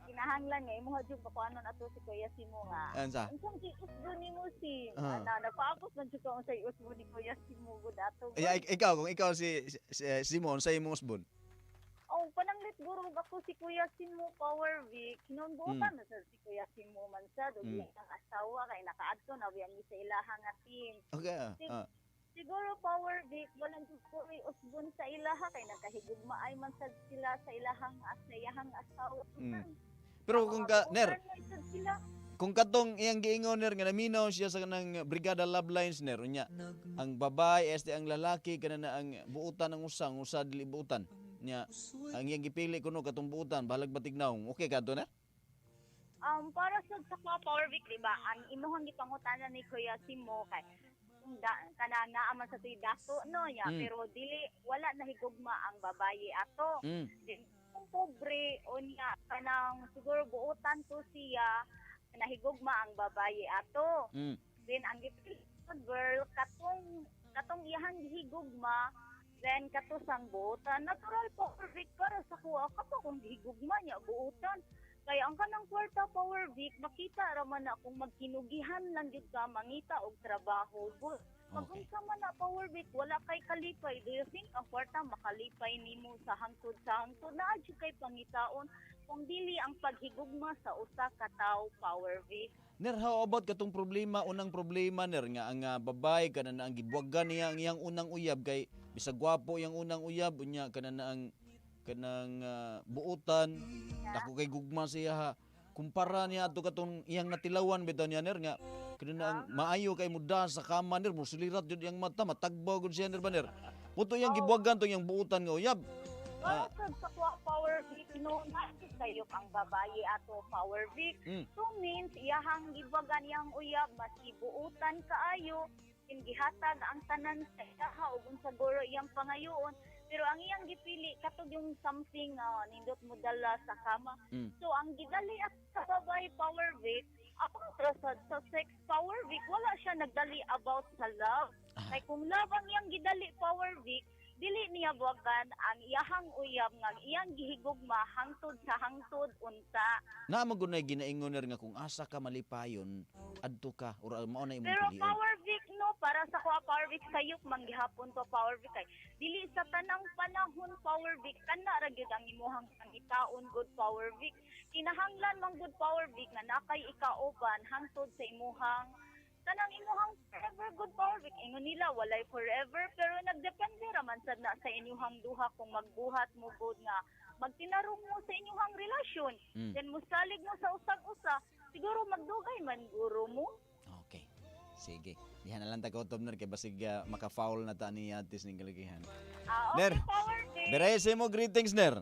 Kinahanglan nga imuha jud pakuanon ato si Kuya Simo nga. Unsa? Unsang giusbo nimo si? Ah. Ana nagpaabot man jud ko unsay usbo ni Kuya Simo gud ato. Ay, ikaw, kung ikaw si Simon, sa imong usbon. Oh, pananglit guro ako si Kuya Simo, Power Vic. Hinungbutan na sa si Kuya Simo man sa ug iyang asawa kay nakaadto na biyan mi sa ilaha nga team. Siguro, Power Vic, walang jud ko usbon sa ilaha kay nagkahigugma ay man sad sila sa ilahang sa iyahang asawa. Pero kung ka, Ner, Man sad sila. Kung katong iyang giingon, Ner, nga naminaw siya sa kanang Brigada Love Lines, Ner, unya ang babae este ang lalaki kana na ang buutan ang usa, ang usa dili buutan. Nya ang iyang gipili kuno katong buutan, bahalag batignaw. Okay ka to, Ner? Para sa kwa, Power Vic, di ba? Ang imuhang gipangutana ni Kuya Simo kay kung da, kana naa man sa tuy dato no ya, pero dili wala nahigugma ang babaye ato. Then, kung pobre unya kanang siguro buutan to siya, nahigugma ang babaye ato. Then ang gipili sa girl katong katong iyahang gihigugma, then kato sang buutan. Natural, Power Vic, para sa kuha kato kung gihigugma niya buutan. Kaya ang kanang kwarta, Power Vic, makita ra man na kung magkinugihan lang gyud ka mangita og trabaho. Good. Pag unsa man na, Power Vic, wala kay kalipay. Do you think ang kwarta makalipay nimo sa hangtod? Naa jud kay pangitaon kung dili ang paghigugma sa usa ka tawo, Power Vic. Ner, how about katong problema, unang problema, Ner, nga ang babae kana na ang gibuwagan niya ang iyang unang uyab kay bisag gwapo iyang unang uyab, unya kana na ang kanang buutan, dako kay gugma siya ha. Kumpara niya ato katong iyang natilawan bitaw niya, Ner, nga kana na ang maayo kay muda sa kama, Ner, musulirat jud iyang mata, matagbaw gud siya, Ner ba, Ner. Puto iyang gibuwagan tong iyang buutan nga uyab. Para sa kuha, Power Vic, no, sayop ang babaye ato, Power Vic. So means iyahang gibagan iyang uyab maski buutan kaayo, gihatag ang tanan sa iyaha ug unsa guro iyang pangayoon, pero ang iyang gipili katog yung something nindot mo dala sa kama. So ang gidali at sa babae, Power Vic, about ra sa sex, Power Vic, wala siya nagdali about sa love. Kay kung love ang iyang gidali, Power Vic, Dili niya buwagan ang iyahang uyab nga ang iyang gihigugma hangtod sa hangtod unta. Naa man gud nay ginaingon, Ner, nga kung asa ka malipayon, adto ka or mao na imong Pero pilion. Power Vic, no, para sa kuha, Power Vic, sayop man gihapon to, Power Vic, kay dili sa tanang panahon, Power Vic, kana ra gyud ang imuhang pangitaon good, Power Vic. Kinahanglan man good, Power Vic, nga nakay ikauban hangtod sa imuhang kanang imuhang forever good, Power Vic. Ingon nila walay forever, pero nagdepende ra man sad na sa inyuhang duha kung magbuhat mo good nga magtinarong mo sa inyuhang relasyon. Then musalig mo sa usag-usa, siguro magdugay man guro mo. Okay. Sige. Diha na lang ta kautob, Ner, kay basig maka-foul na ta ni Atis ning kalagihan. Ah, okay, Ner, Power Vic. Birahe sa imo greetings, Ner.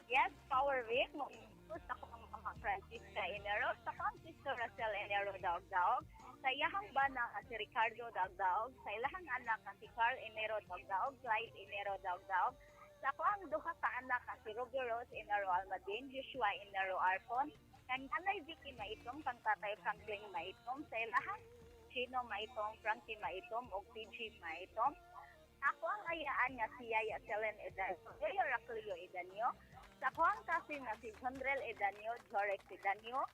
Yes, Power Vic. Mo sa ako ang Mama Francisca Enero, sa akong Sister Russell Enero Dogdog, sa iyahang bana nga si Ricardo Dogdog, sa ilahang anak nga si Carl Enero Dogdog, Clyde Enero Dogdog, sa ako ang duha ka anak nga si Ruby Rose Enero Almadin, Joshua Enero Arcon, kang Nanay Vicky Maitom, kang Tatay Franklin Maitom, sa ilahang Chino Maitom, Frankie Maitom, ug PG Maitom. Ako ang ayaan nga si Yaya Selen Edanyo, Yaya Raclio Edanyo, sa ako ang cousin nga si Jondrel Edanyo, Jorek Edanyo,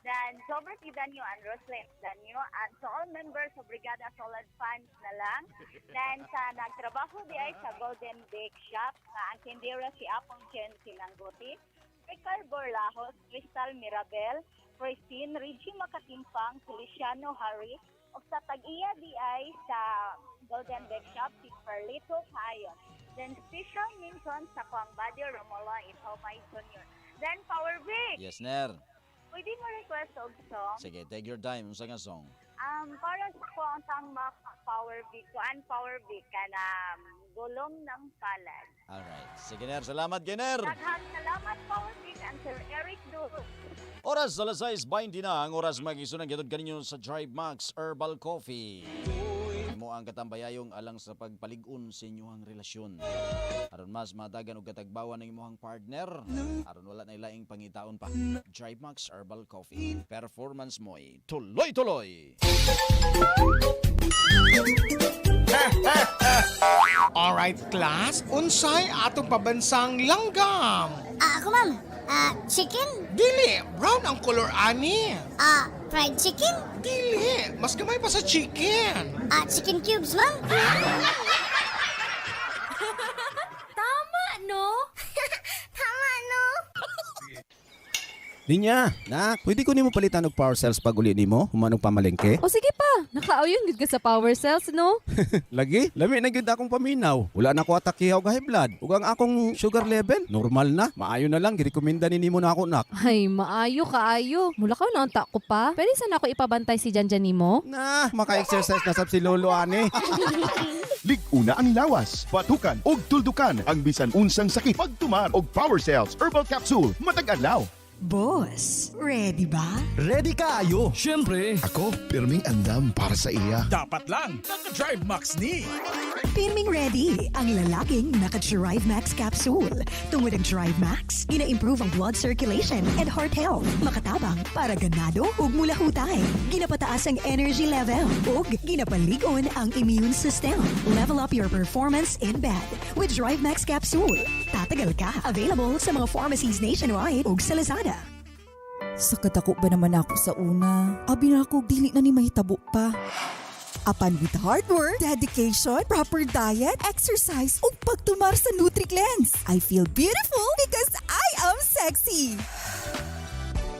then Jobert Edanyo and Roslyn Edanyo, and to all members of Brigada Solid Fans na lang. Then sa nagtrabaho di ay sa Golden Bake Shop, nga ang tindera si Apong Jen Sinangguti, Ricardo Borlajos, Crystal Mirabel, Christine, Reggie Makatimpang, Feliciano Harry, ug sa tag-iya di ay sa Golden Bake Shop, si Perlito Payon. Then special mention sa Kwang Buddy Romulo Itomay Jr. Then Power Vic, Yes, Ner. Pwede mo request og song? Sige, take your time. Unsa nga song? Para sa ko ang tang Power Vic, kuan, Power Vic, kana Gulong ng Palad. Alright. Sige, Ner. Salamat kay Ner. Daghang salamat, Power Vic, and Sir Eric Du. Oras alas 6:20 na ang oras, mag-isunan gyud kaninyo sa Drive Max Herbal Coffee. Mo ang katambayayong alang sa pagpalig-on sa inyong relasyon. Aron mas matagan og katagbawan ng imong partner, aron wala na ilaing pangitaon pa. Drive Max Herbal Coffee. Performance mo'y tuloy-tuloy. Alright, class, unsay atong pabansang langgam? Ah, ako, ma'am. Ah, chicken? Dili, brown ang color ani. Ah, fried chicken? Dili, mas gamay pa sa chicken. Ah, chicken cubes, ma'am? Tama, no? Tama, no? Ninya, nak, pwede ko nimo palitan og Power Cells pag uli nimo, human og pamalengke? O sige pa, nakauyon gud ka sa Power Cells, no? Lagi, lami na gyud akong paminaw. Wala na ko atakihaw og high blood. Ug ang akong sugar level normal na. Maayo na lang girekomenda ni nimo na ako, nak. Ay, maayo kaayo. Mulakaw na unta ko pa. Pwede sana ako ipabantay si Janjan nimo? Na, maka-exercise na sab si Lolo ani. Lig-una ang lawas, batukan og tuldukan ang bisan unsang sakit pagtumar og Power Cells Herbal Capsule matag adlaw. Boss, ready ba? Ready kaayo. Siyempre. Ako, pirming andam para sa iya. Dapat lang, naka-Drive Max ni. Pirming ready ang lalaking naka-Drive Max capsule. Tungod ang Drive Max, gina-improve ang blood circulation and heart health. Makatabang para ganado ug mulahutay. Ginapataas ang energy level ug ginapalig-on ang immune system. Level up your performance in bed with Drive Max capsule. Tatagal ka. Available sa mga pharmacies nationwide ug sa Lazada. Sa kadako ba naman ako sa una? Abi na ako, dili na ni mahitabo pa. Apan with hard work, dedication, proper diet, exercise, ug pagtumar sa NutriCleanse, I feel beautiful because I am sexy.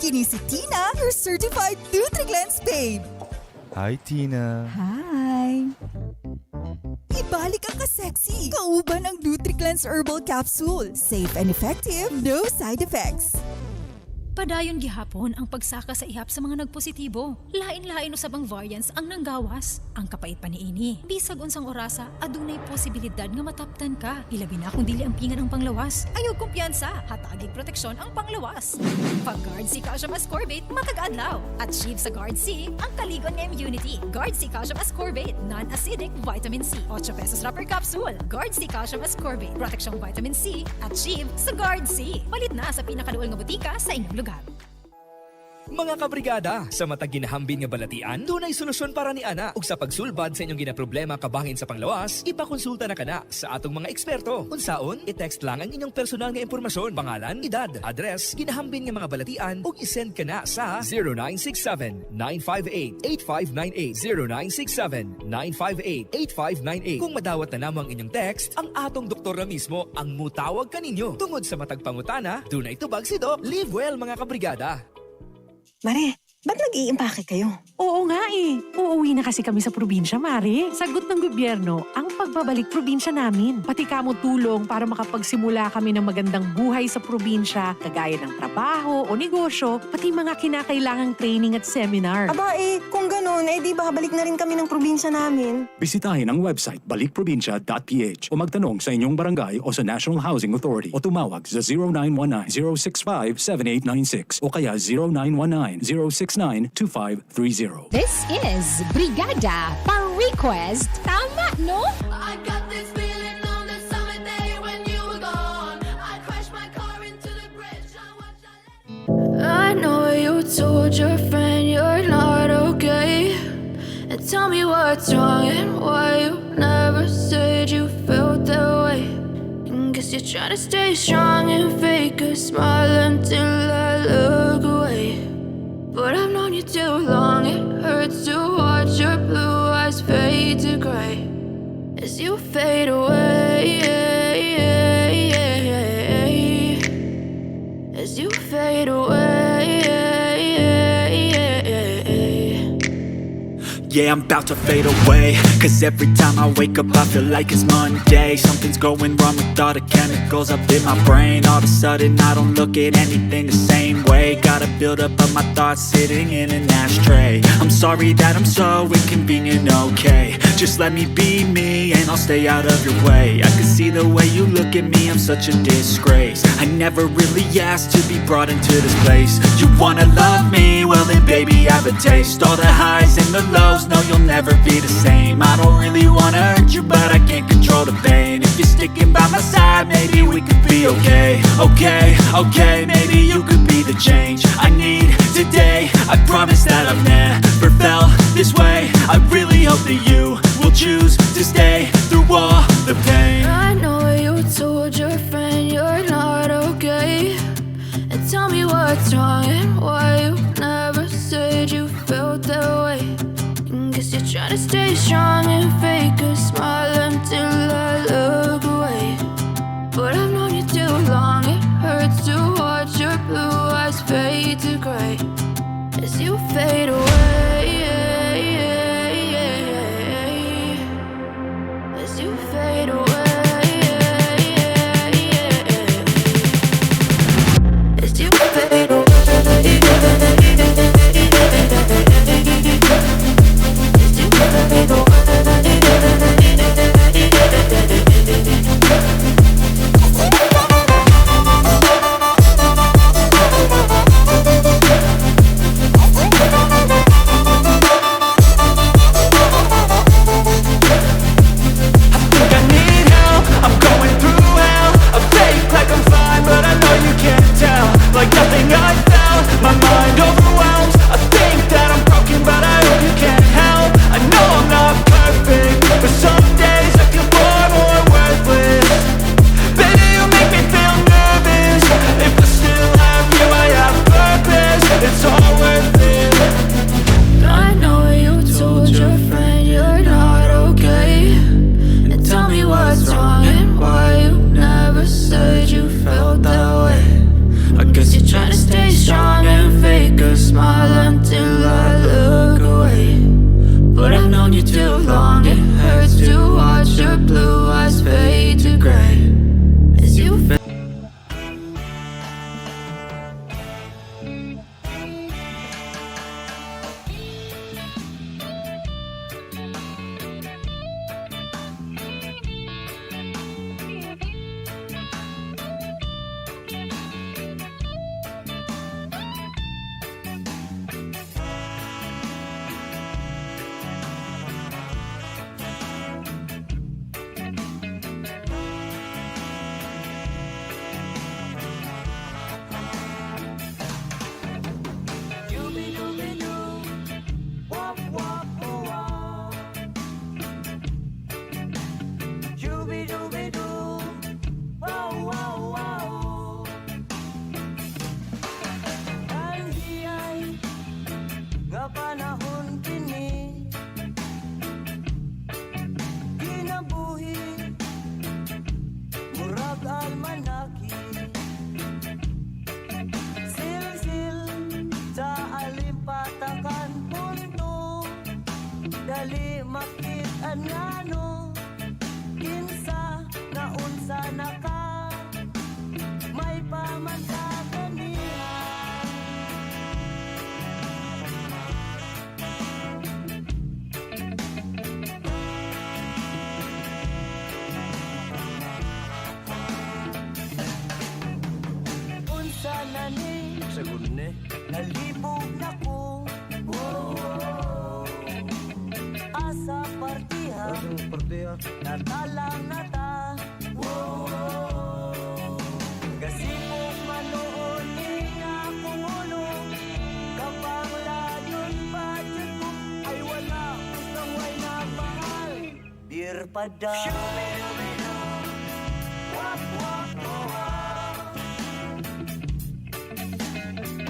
Kini si Tina, your certified NutriCleanse babe. Hi, Tina. Hi! Ibalik ang ka-sexy! Kauban ang NutriCleanse Herbal Capsule. Safe and effective, no side effects. Padayon gihapon ang pagsaka sa ihap sa mga nagpositibo. Lain-lain usab ang variants ang nanggawas. Ang kapait pa niini, bisag unsang orasa, adunay posibilidad nga mataptan ka. Ilabi na kung dili ang pingan ang panglawas. Ayaw kumpiyansa, hatagig proteksyon ang panglawas. Pag Guard C Calcium Ascorbate, matag adlaw. Achieve sa Guard C ang kaligon nga immunity. Guard C Calcium Ascorbate, non-acidic vitamin C. 8 pesos ra per capsule. Guard C Calcium Ascorbate, proteksyong vitamin C. Achieve sa Guard C. Palit na sa pinakaduol nga butika sa inyong lugar. Mga kabrigada, sa matag ginahambin nga balatian, dunay solusyon para ni ana. Ug sa pagsulbad sa inyong ginaproblema kabangin sa panglawas, ipakonsulta na kana sa atong mga eksperto. Unsaon, i-text lang ang inyong personal nga impormasyon, pangalan, edad, address, ginahambin nga mga balatian ug i-send kana sa 0967 958 8598, 0967 958 8598. Kung madawat na namo ang inyong text, ang atong doktor na mismo ang mutawag kaninyo. Tungod sa matag pangutana, dunay tubag si Doc. Live well, mga kabrigada. Mare, ba't nag-iimpake kayo? Oo nga eh. Uuwi na kasi kami sa probinsya, Mare. Sagot ng gobyerno ang pagbabalik probinsya namin. Pati kamo tulong para makapagsimula kami ng magandang buhay sa probinsya, kagaya ng trabaho o negosyo, pati mga kinakailangang training at seminar. Aba eh, kung ganun, eh di babalik na rin kami ng probinsya namin. Bisitahin ang website balikprobinsya.ph o magtanong sa inyong barangay o sa National Housing Authority o tumawag sa 0919-065-7896 o kaya 0919-069-2530. This is Brigada Pa-Request. Tama, no? I got this feeling on the summer day when you were gone. I crashed my car into the bridge. I know you told your friend you're not okay. And tell me what's wrong and why you never said you felt that way. And guess you're trying to stay strong and fake a smile until I look away. But I've known you too long, it hurts to watch your blue eyes fade to gray as you fade away. As you fade away. Yeah, I'm about to fade away. 'Cause every time I wake up I feel like it's Monday. Something's going wrong with all the chemicals up in my brain. All of a sudden I don't look at anything the same way. Gotta build up of my thoughts sitting in an ashtray. I'm sorry that I'm so inconvenient, okay? Just let me be me and I'll stay out of your way. I can see the way you look at me, I'm such a disgrace. I never really asked to be brought into this place. You wanna love me? Well then baby I have a taste. All the highs and the lows, no, you'll never be the same. I don't really wanna hurt you, but I can't control the pain. If you're sticking by my side, maybe we could be okay. Okay, maybe you could be the change I need today. I promise that I've never felt this way. I really hope that you will choose to stay through all the pain. I know you told your friend you're not okay. And tell me what's wrong and why you never said you felt that way. And guess you're trying to stay strong and fake a smile until I look away. But I've known you too long, it hurts to watch your blue eyes fade to gray as you fade away. As you fade away. As you fade away. As you fade away. Panahon kini, kinabuhi murag almanaki. Silsil sa alimpatakan punto. Dali makit-an ngano, kinsa na unsa na ka, may pamanta kaniya. Unsa na ni? Sagun ni. Nalibog na ko. Oh, asa partiha? Asa partiha? Natalang nata. Oh, gasipok manood ni akong ulo. Kapang layon pa dyan ko ay wala. Gustang way na mahal. Bir pa daw. Wap, wap, wap.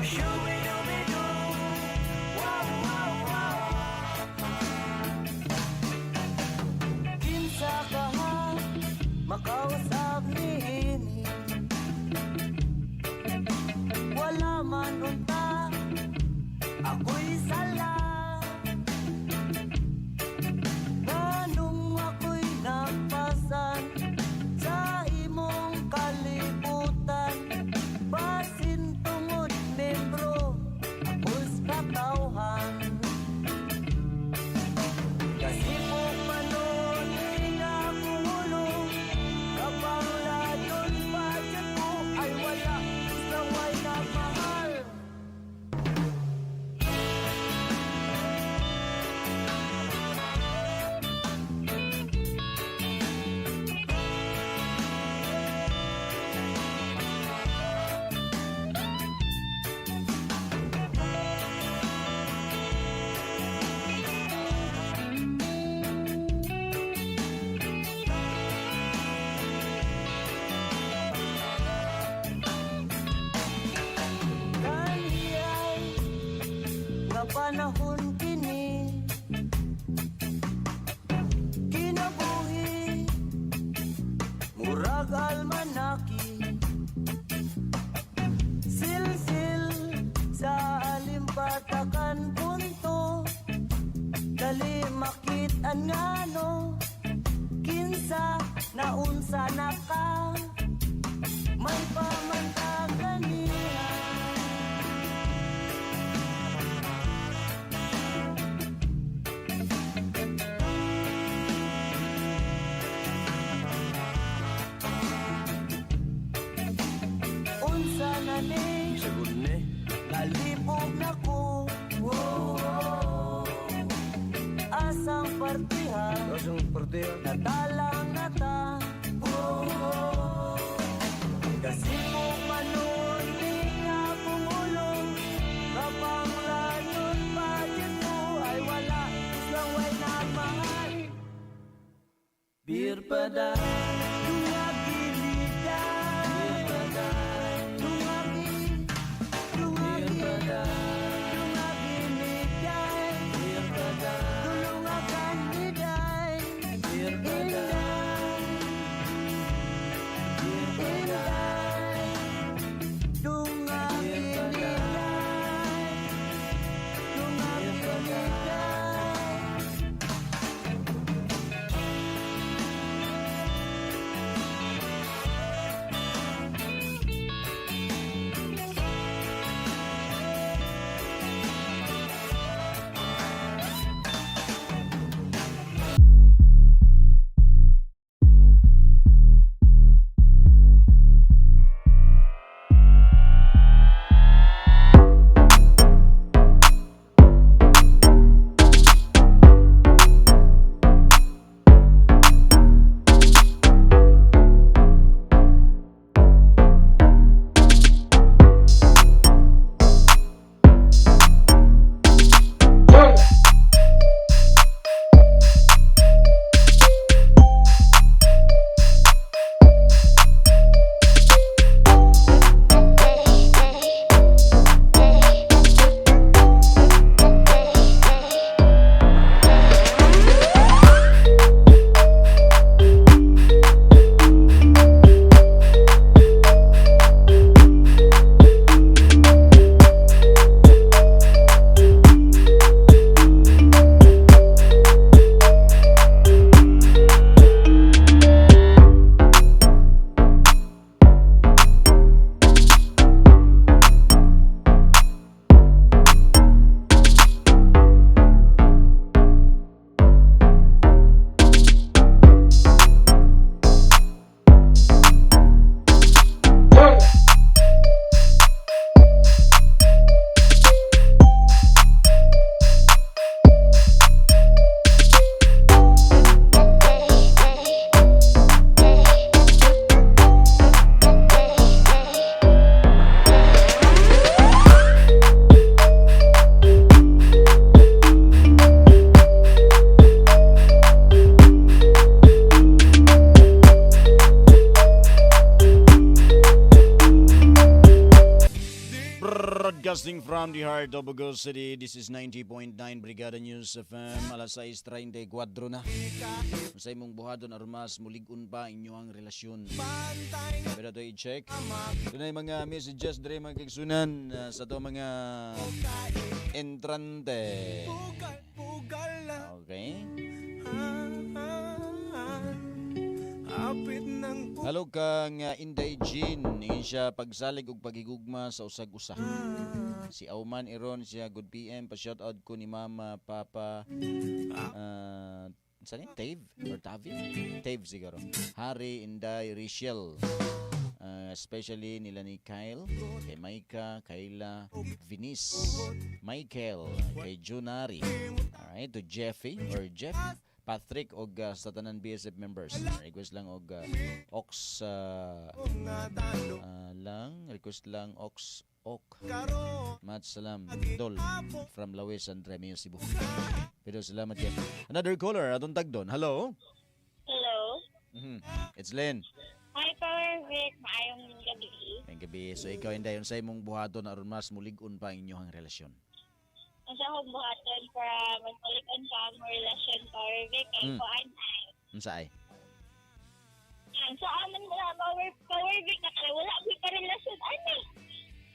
Shoo-be-doo-be-doo. Wow, wow, wow. Kinsa ka ha, makausap niini. Wala man unta, ako'y sala. Nganong ako'y napasan sa imong kalibutan. Basin tungod membro, ako's katawhan. Kasipok manood nga akong ulo. Kapang layon pa dyan ko ay wala. Gusto way na mahal. Kanhiyay nga panahon kini, kinabuhi murag almanaki. Silsil sa alimpatakan punto. Dali makit-an ngano, kinsa na unsa na ka, may pamanta kaniya. Unsa na ni? Sagun ni. Nalibog na ko. Oh, asang partiha? Asang partiha? Natalang nata. Oh, kasipok manood ni akong ulo. Kapang layon pa dyan ko ay wala. Islang way na mahal. Bir pada. Broadcasting from the heart of Baguio City, this is 90.9 Brigada News FM, alas 6:34 na. Sa imong buhaton aron mas mulig-on pa inyong relasyon. Pero ito i-check. Ito na yung mga messages dre, mga kaigsunan, sa to mga entrante. Okay. Apit ng Hello kang Inday Jean, ingin siya pagsalig og paghigugma sa usag usa. Si Auman Iron siya, good PM, pa shout out ko ni Mama, Papa, saan yun? Tave or Tavi? Tave siguro. Harry, Inday, Richelle. Especially nila ni Kyle, kay Maika, Kayla, Venice, Michael, kay Junari. Alright, to Jeffy or Jeff, Patrick og sa tanan BSF members. Request lang og ox lang, request lang ox ok. Mat salam dol from Lawis and Remio Cebu. Pero salamat kay. Another caller atong tagdon. Hello. Hello. It's Len. Hi, Power Vic. Maayong gabi. Ngayong gabi. So ikaw, Inday, unsay imong buhaton aron mas mulig-on pa ang inyong relasyon? Ang sa akong buhaton para mas balikan pa ang relasyon, Power Vic, kay kuan ay. Unsa ay? Ang sa amin wala Power Vic na kay wala ko'y karelasyon ani.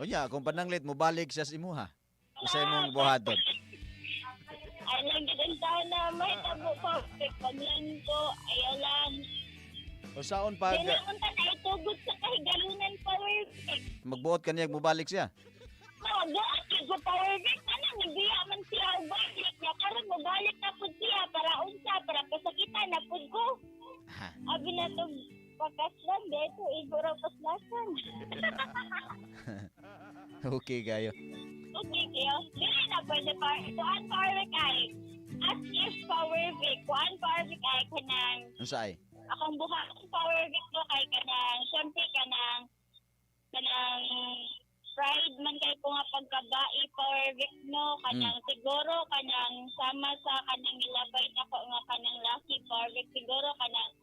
Unya, kung pananglit mo balik siya sa imuha. Unsay imong buhaton? Ay lang gid ang taon na may tabo, Power Vic. Paglan ko, ayaw lang. Usaon pag Di na unta na itugot sa kahigalunan, Power Vic. Magbuot kaniya mobalik siya? Magbuot gyud ko, Power Vic. Ano, nagbiya man siya og balik niya. Karon mobalik na pud siya para unsa, para pasakitan na pud ko. Abi na to pakaslan, dito igora paslasan. Okay kayo. Okay, kayo. Dili na pwede pa. Kuan, Power Vic, ay. As if, Power Vic. Kuan, Power Vic, ay kanang Unsa ay? Akong buha akong Power Vic ko kay kanang syempre kanang pride man kay ko nga pagkabae, Power Vic, no, kanang siguro kanang sama sa kanang gilabay nako nga kanang laki, Power Vic, siguro kanang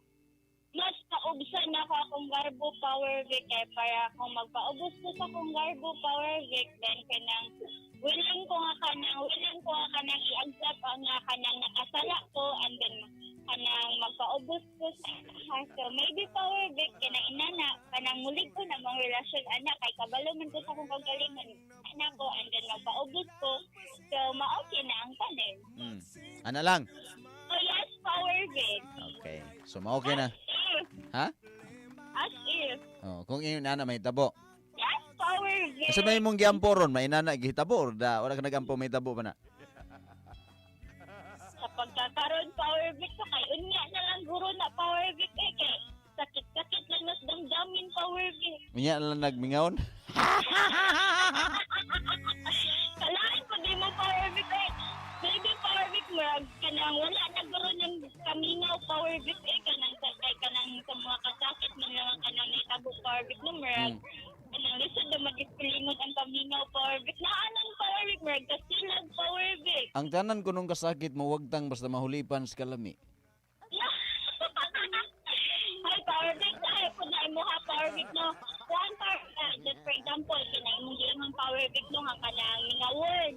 mas paubsan nako akong garbo, Power Vic, kay para kung magpaubos ko sa akong garbo, Power Vic, then kanang willing ko nga kanang i-accept ang nga kanang nakasala ko and then kanang magpaubos ko sa. So maybe, Power Vic, kanang inana kanang mulig ko na mga relasyon ana kay kabalo man ko sa akong kagalingon anak ko and then magpaubos ko, so ma-okay na ang tanan. Ana lang. Oh yes, Power Vic. Okay. So ma-okay na. If, Ha? as if. Oh, kung ingon ana mahitabo. Yes, Power Vic. Sa may imong giampo ron, may inana gihitabo or da wala ka nagampo mahitabo pa na? Sa pagkakaroon, Power Vic, sa kay unya na lang guro na, Power Vic, eh kay sakit-sakit lang mas damdamin, Power Vic. Unya na lang nagmingaon. Kalain pag di mo, Power Vic, eh. Maybe, Power Vic, murag kanang wala na guro ng kamingaw, Power Vic, eh kanang sa kay kanang sa mga kasakit man lang ang kanang nahitabo, Power Vic, no, murag kanang lisod na mag-ispilingon ang kamingaw, Power Vic, naanan, Power Vic, murag kasilag, Power Vic. Ang tanan ko nung kasakit mo wagtang basta mahulipan sa kalami. Hi, Power Vic. Ay, kung na imo ha, Power Vic, no. One Power Vic, just for example, kina imong giingon, Power Vic, no, nga kanang mingawon.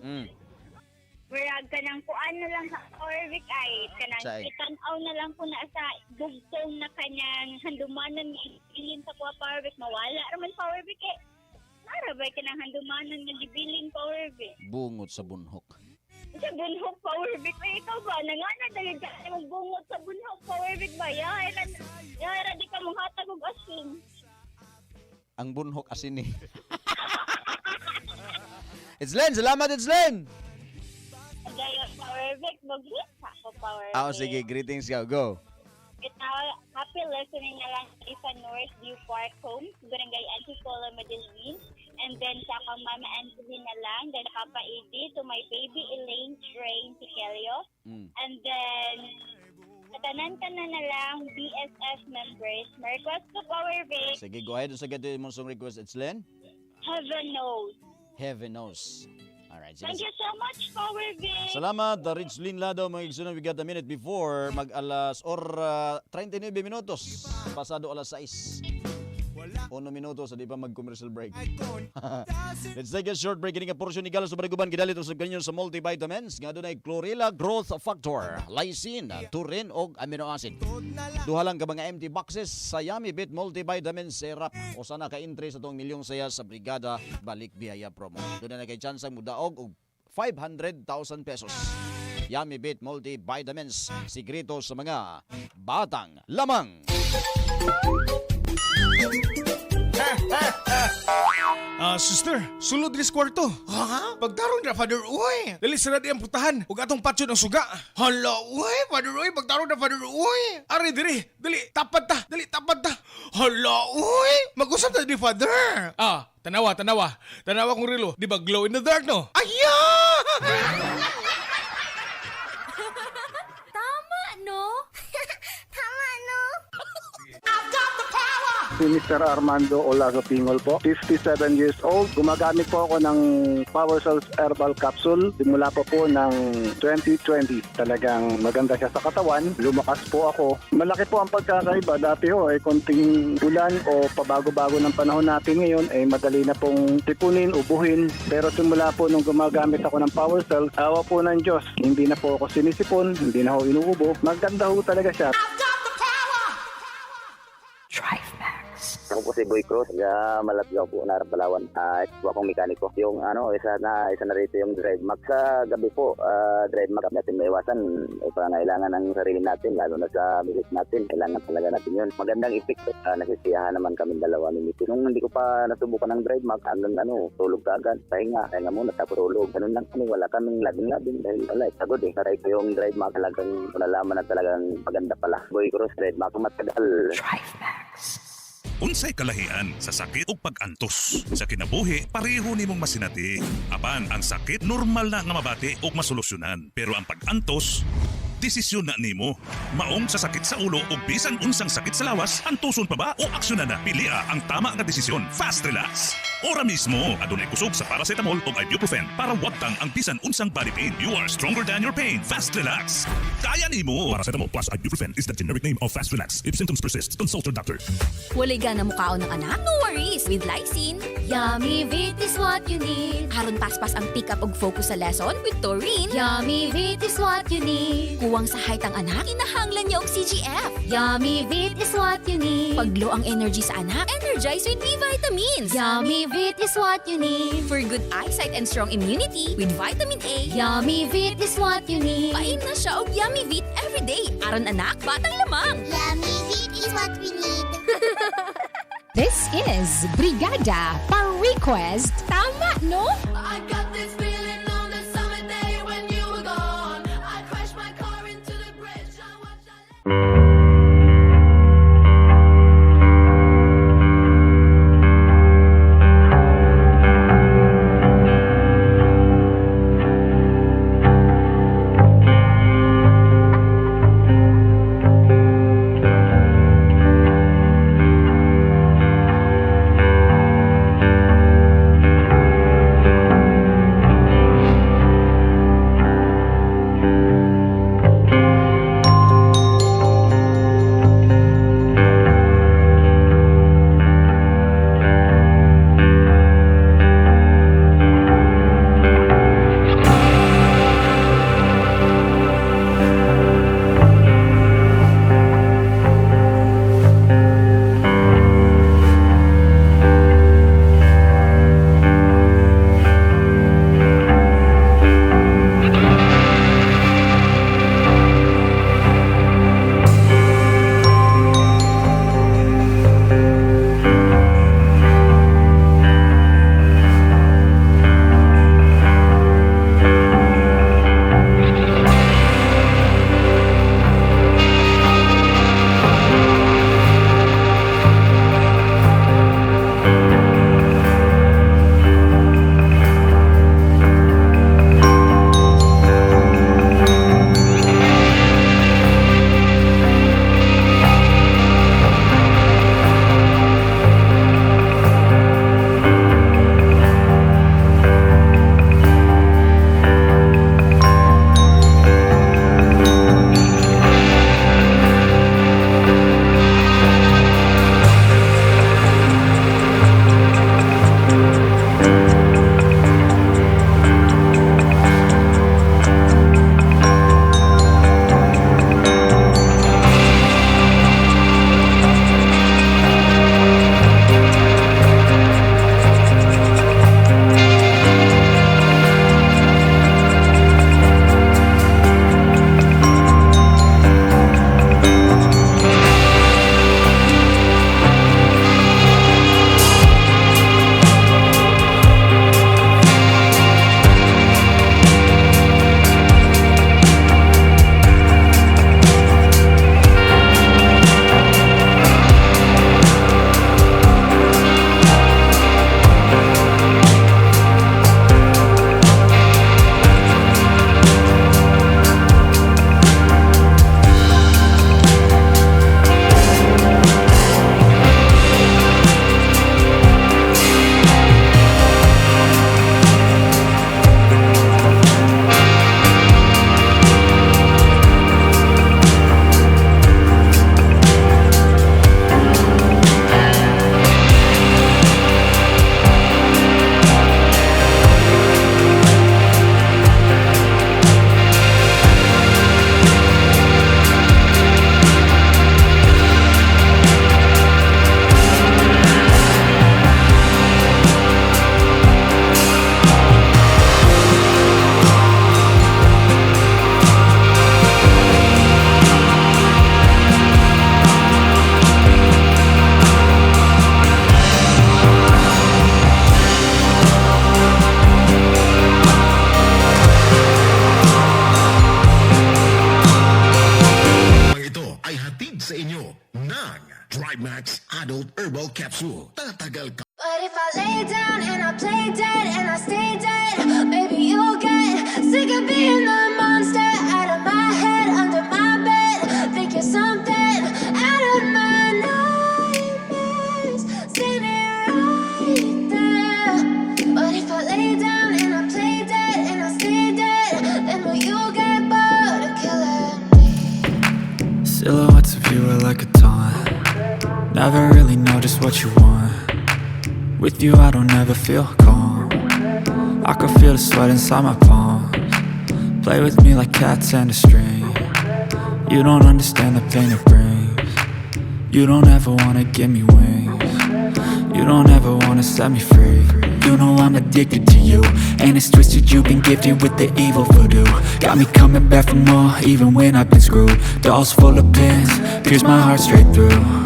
Murag kanang kuan na lang sa Power Vic ay kanang Say. itan-aw na lang ko na sa bugtong na kanyang handumanan nga ibilin sa kuha, Power Vic, mawala raman, Power Vic, eh. Nara ba kanang handumanan nga gibilin, Power Vic? Bungot sa bunhok. Sa bunhok, Power Vic. Eh, ikaw ba? Nangana dahil ka mong bungot sa bunhok, Power Vic ba? Yara, yara, di ka mong hatag og asin. Ang bunhok asin eh. It's Len, salamat, it's Len. Dayon, Power Vic, mag-greet ako, Power Ah, Vic. sige, greetings ka. Go. Ito, happy listening na lang sa North View Park Homes, Barangay Antipolo, Medellin. And then sa akong Mama Anthony na lang, then Papa Eddie, to my baby Elaine Train Tikelio. And then, sa tanan-tanan na lang, BSF members. My request to Power Vic, Sige, go ahead. Sa gato imong song request, it's Len. Heaven Knows. Heaven Knows. Alright, sige. Thank you so much, Power Vic. Salamat, the Rich Lin Lado, mga igsoon. We got a minute before mag alas or 39 minutos. Pasado alas 6. 1 minuto sa di pa mag-commercial break. Let's take a short break. Kini nga porsyon ni Gala sa Bariguban gidalit usab kanyo sa multivitamins nga dunay chlorella growth factor, lysine, taurine ug amino acid. Duha lang ka mga empty boxes sa Yummy Bit Multivitamin Syrup. Usa na ka entry sa atong Milyong Saya sa Brigada Balik Biyaya promo. Duna na kay chance ang mudaog og 500,000 pesos. Yummy Bit Multivitamins, sikreto sa mga batang lamang. Ah, sister, sulod diri sa kwarto. Ha? Pagtarong na, Father Uy. Dali sara di ang putahan. Ug atong patyon ang suga. Hala, uy, Father Uy, pagtarong na, Father Uy. Ari diri, dali, tapad ta, dali, tapad ta. Hala, uy, mag-usap ta di, Father. Ah, tanawa, tanawa. Tanawa kong relo. Di ba glow in the dark, no? Aya! Tama, no? Tama, no? I've got the power! Si Mr. Armando Olago Pingol po, 57 years old. Gumagamit po ako ng Power Cells Herbal Capsule simula pa po ng 2020. Talagang maganda siya sa katawan. Lumakas po ako. Malaki po ang pagkakaiba. Dati ho, ay konting ulan o pabago-bago ng panahon natin ngayon, ay madali na pong tipunin, ubuhin. Pero simula po nung gumagamit ako ng Power Cells, awa po ng Diyos. Hindi na po ako sinisipon, hindi na ho inuubo. Maganda ho talaga siya. Ako po si Boy Cruz, taga Malatyaw po, Narap, Palawan. Ito po akong mekaniko. Yung ano, isa na rito yung Drive Max. Sa gabi po, Drive Max natin maiwasan. Eh, pangailangan ng sarili natin, lalo na sa bilis natin. Kailangan talaga natin yun. Magandang epekto. Nasisiyahan naman kami dalawa ni Misis. Nung hindi ko pa nasubukan ng Drive Max, hanggang ano, tulog ka agad, pahinga, pahinga muna, tapos tulog. Ganun lang kami, wala kaming labing-labing dahil wala, eh, pagod eh. Taray ko yung Drive Max, talagang nalaman na talagang maganda pala. Boy Cruz, Drive Max, matagal. Drive Max. Unsay kalahian sa sakit ug pag-antos? Sa kinabuhi, pareho nimong masinati. Apan ang sakit normal na nga mabati ug masolusyonan. Pero ang pag-antos, desisyon na nimo. Maong sa sakit sa ulo o bisan unsang sakit sa lawas, antuson pa ba o aksyonan na? Pilia ang tama nga desisyon. Fast Relax. Ora mismo, adunay kusog sa paracetamol o ibuprofen para wagtang ang bisan unsang body pain. You are stronger than your pain. Fast Relax. Kaya nimo. Paracetamol plus ibuprofen is the generic name of Fast Relax. If symptoms persist, consult your doctor. Walay gana mukaon ng anak? No worries! With Lysine, Yummy Vit is what you need. Aron paspas ang pick up og focus sa lesson with taurine. Yummy Vit is what you need. Kuwang sa height ang anak, kinahanglan niya og CGF. Yummy Vit is what you need. Pag-low ang energy sa anak, energize with B vitamins. Yummy Vit is what you need. For good eyesight and strong immunity with vitamin A. Yummy Vit is what you need. Pain na siya og Yummy Vit every day. Aron anak, batang lamang. Yummy Vit is what we need. This is Brigada Pa-Request. Tama, no? I got this feeling on the summer day when you were gone. I crashed my car into the bridge. I watched. Drive Max Adult Herbal Capsule. Tatagal ka. But if I lay down and I play dead and I stay dead, maybe you'll get sick of being the monster out of my head, under my bed. Think you're something out of my nightmares, standing right there. But if I lay down and I play dead and I stay dead, then will you get bored of killing me? Silhouettes of you are like a taunt. Never really know just what you want. With you, I don't ever feel calm. I can feel the sweat inside my palms. Play with me like cats and a string. You don't understand the pain it brings. You don't ever wanna give me wings. You don't ever wanna set me free. You know I'm addicted to you, and it's twisted, you've been gifted with the evil voodoo. Got me coming back for more, even when I've been screwed. Dolls full of pins, pierce my heart straight through.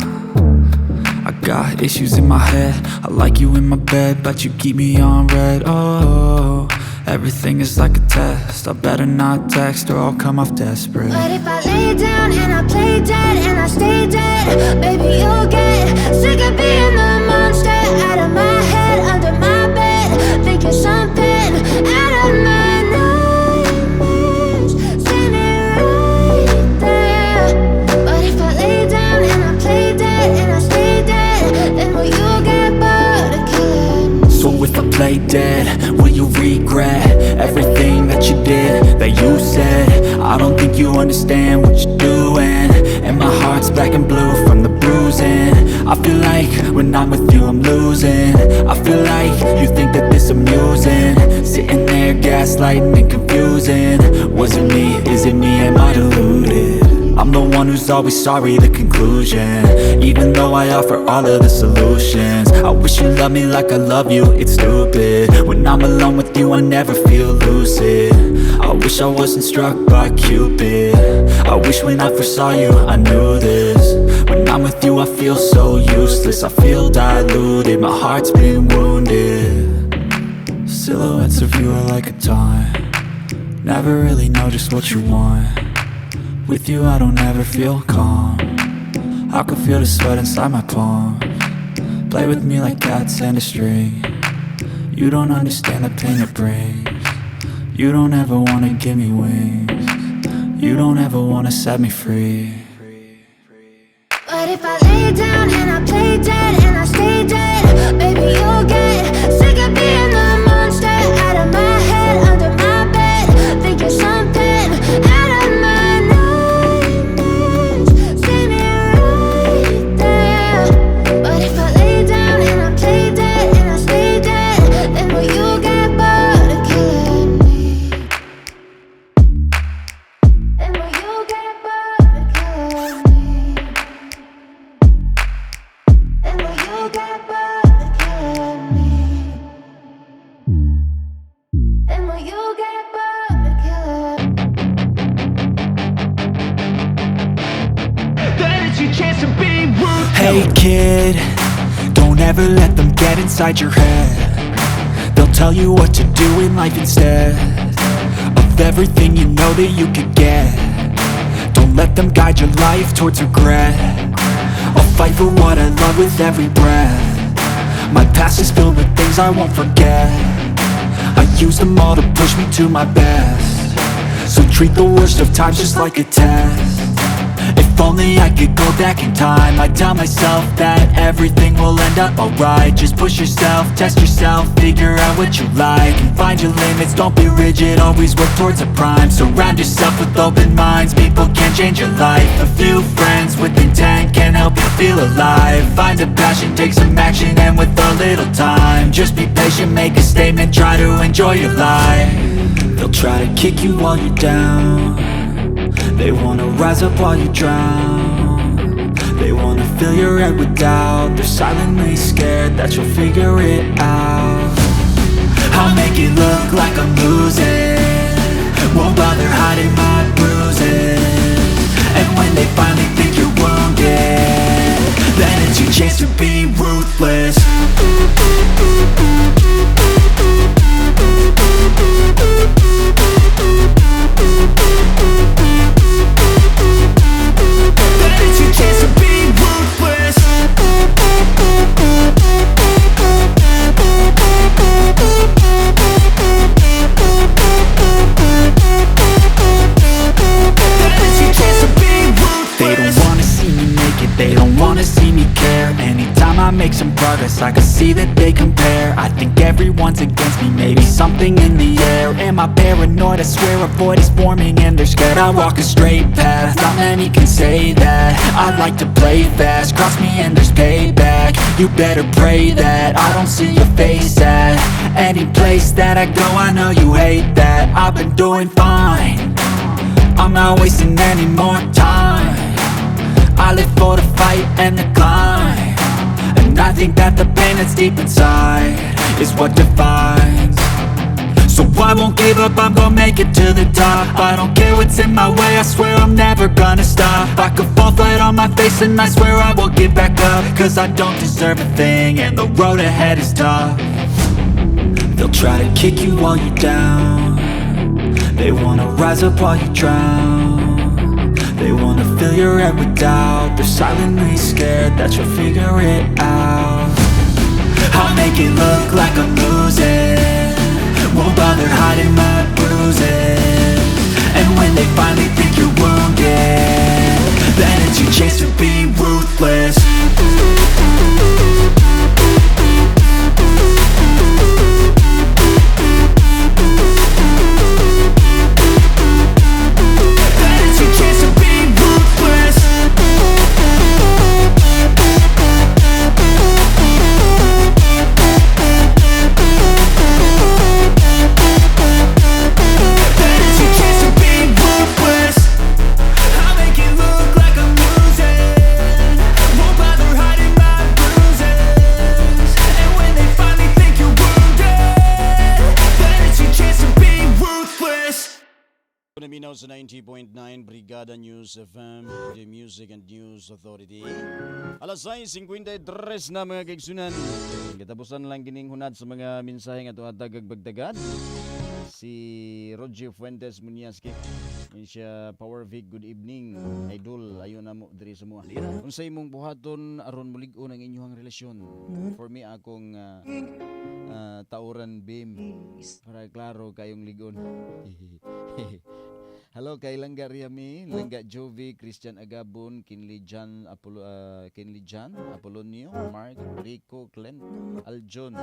I got issues in my head. I like you in my bed, but you keep me on read. Oh, everything is like a test. I better not text or I'll come off desperate. But if I lay down and I play dead and I stay dead, baby, you'll get sick of being the monster out of my head, under my bed. Think you're something out of my nightmares, standing right there. But if I lay down and I play dead and I stay dead, then will you get bored of killing me? So if I play dead, will you regret everything that you did, that you said? I don't think you understand what you're doing, and my heart's black and blue from the bruising. I feel like when I'm with you I'm losing. I feel like you think that this amusing, sitting there gaslighting and confusing. Was it me, is it me, am I deluded? I'm the one who's always sorry, the conclusion. Even though I offer all of the solutions. I wish you loved me like I love you, it's stupid. When I'm alone with you, I never feel lucid. I wish I wasn't struck by Cupid. I wish when I first saw you, I knew this. When I'm with you, I feel so useless. I feel diluted, my heart's been wounded. Silhouettes of you are like a taunt. Never really know just what you want. With you I don't ever feel calm. I can feel the sweat inside my palms. Play with me like cats and a string. You don't understand the pain it brings. You don't ever wanna give me wings. You don't ever wanna set me free. But if I lay down and I play dead and I stay dead, baby, you'll get sick of being the monster out of my head, under my bed. Think you're something out of my nightmares, standing right there. But if I lay down and I play dead and I stay dead, then will you get bored of killing me? Then will you get bored of killing me? Then will you get bored of killing me? Then will you get bored of killing? Then it's your chance to be ruthless. Hey kid, don't ever let them get inside your head. They'll tell you what to do in life instead of everything you know that you could get. Don't let them guide your life towards regret. I'll fight for what I love with every breath. My past is filled with things I won't forget. I use them all to push me to my best. So treat the worst of times just like a test. If only I could go back in time, I'd tell myself that everything will end up alright. Just push yourself, test yourself, figure out what you like, and find your limits, don't be rigid, always work towards a prime. Surround yourself with open minds, people can change your life. A few friends with intent can help you feel alive. Find a passion, take some action, and with a little time, just be patient, make a statement, try to enjoy your life. They'll try to kick you while you're down. They wanna rise up while you drown. They wanna fill your head with doubt. They're silently scared that you'll figure it out. I'll make it look like I'm losing. Won't bother hiding my bruises. And when they finally think you're wounded, then it's your chance to be ruthless. Then it's your chance to be ruthless. make some progress. I can see that they compare. I think everyone's against me, maybe something in the air. Am I paranoid? I swear a void is forming and they're scared. I walk a straight path, not many can say that. I like to play fast, cross me and there's payback. You better pray that I don't see your face at any place that I go. I know you hate that. I've been doing fine, I'm not wasting any more time. I live for the fight and the climb, and I think that the pain that's deep inside is what defines. So I won't give up, I'm gonna make it to the top. I don't care what's in my way, I swear I'm never gonna stop. I could fall flat on my face and I swear I will get back up. 'Cause I don't deserve a thing and the road ahead is tough. They'll try to kick you while you're down. They wanna rise up while you drown. They wanna fill your head with doubt. They're silently scared that you'll figure it out. I'll make it look like I'm losing, won't bother hiding my bruises. And when they finally think you're wounded, then it's your chance to be ruthless. Then it's your chance to be ruthless. Then it's your chance to be ruthless. I'll make it look like I'm losing, won't bother hiding my bruises. And when they finally think you're wounded, then it's your chance to be ruthless. Naminaw sa 90.9 Brigada News FM, the Music and News Authority. Alas 6:53 na, mga kaigsunan. Katapusan lang kining hunad sa mga mensahe nga tuhatag bagdagad. Si Roger Fuentes Munyaski. Yun siya, Power Vic, good evening. Idol, ayo na mo diri sa mua. Unsay imong buhaton aron mulig-on ang inyong relasyon? For me, akong tauran beam para klaro kayong ligon. Hello kay Langga Riami, Langga Jovi, Christian Agabon, Kinley John, Apollo, Kinley John, Apolonio, Mark, Rico, Clint, Aljon,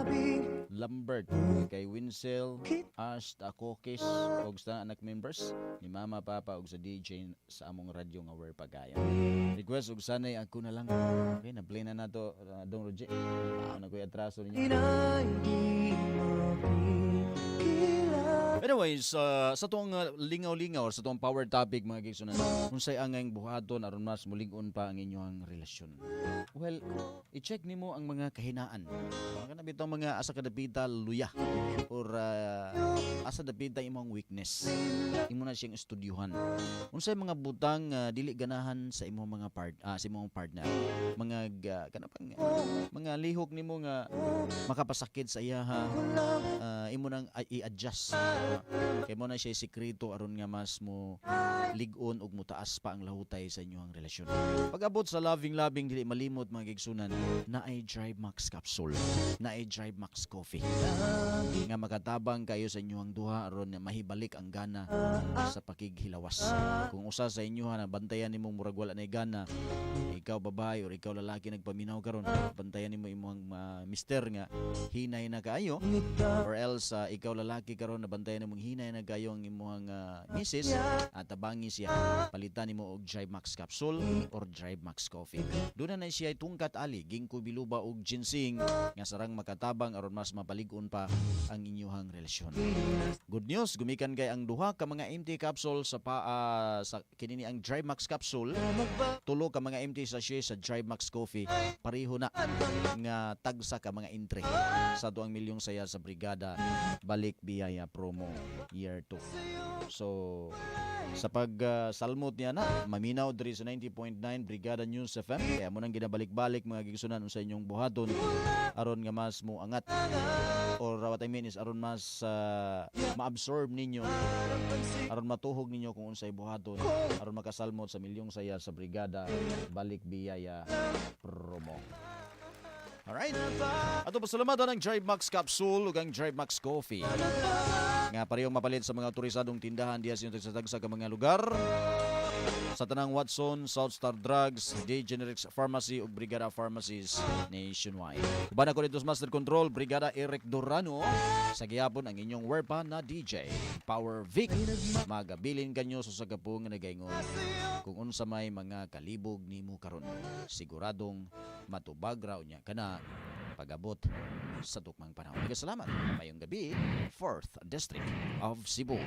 Lambert, kay Winsel, Ash, Akokis, og sa anak members, ni Mama, Papa, og sa DJ sa among radyo nga Where Pagayan. Request og "Sanay Ako Na Lang". Okay, na-play na nato, Dong Roger. Ano ko atraso ninyo. Anyways, sa tuong lingaw-lingaw or sa tuong power topic, mga kaigsunan, unsay angayng buhaton aron mas mulig-on pa ang inyong relasyon? Well, i-check nimo ang mga kahinaan. Mga kana bitong mga asa kadapita luya or asa dapita imong weakness. Imo na siyang estudyuhan. Unsay mga butang dili ganahan sa imong mga part sa imong partner. Mga kana pang mga lihok nimo nga makapasakit sa iyaha, imo nang i-adjust. Kay mo na siya sikreto aron nga mas mo lig-on ug mutaas pa ang lahutay sa inyong relasyon. Pag-abot sa loving-loving, dili malimot, mga kaigsunan, naay Drive Max capsule, naay Drive Max coffee nga makatabang kayo sa inyong duha aron mahibalik ang gana sa pakighilawas. Kung usa sa inyo na bantayan nimong murag wala nay gana, ikaw babae or ikaw lalaki nagpaminaw karon, bantayan nimo imong mister nga hinay na kaayo, or else ikaw lalaki karon na bantayan nimong hinay na kayo ang imong misis at tabangi siya, palitan nimo og Drive Max capsule or Drive Max coffee. Doon na siya tungkat ali, ginkgo biloba og ginseng nga sarang makatabang aron mas mapalig-on pa ang inyuhang relasyon. Good news, gumikan kay ang duha ka mga empty capsule sa pa, sa kinini ang Drive Max capsule, tulo ka mga empty sachet sa Drive Max coffee, pareho na nga tagsa ka mga entry sa tuang Milyong Saya sa Brigada Balik Biyaya Promo Year 2. So sa pag salmot niya na maminaw diri sa 90.9 Brigada News FM, kaya mo nang ginabalik-balik, mga kaigsunan, sa inyong buhaton aron nga mas mo angat or what I mean is aron mas ma-absorb ninyo, aron matuhog ninyo kung unsay buhaton aron makasalmot sa Milyong Saya sa Brigada Balik Biyaya Promo. Alright. Ato pasalamatan ang Drive Max Capsule ug ang Drive Max Coffee nga parehong mapalit sa mga autorisadong tindahan diha sa inyong tagsa-tagsa ka mga lugar. Sa tanang Watson, South Star Drugs, D Generics Pharmacy ug Brigada Pharmacies nationwide. Uban ako dito sa Master Control, Brigada Eric Durano. Sa gihapon ang inyong werpa na DJ, Power Vic. Magabilin kanyo sa usa ka nga nagaingon kung unsa may mga kalibog nimo karon. Siguradong matubag raw niya kana pag-abot sa tukmang panahon. Salamat. Mayong gabi, 4th District of Cebu.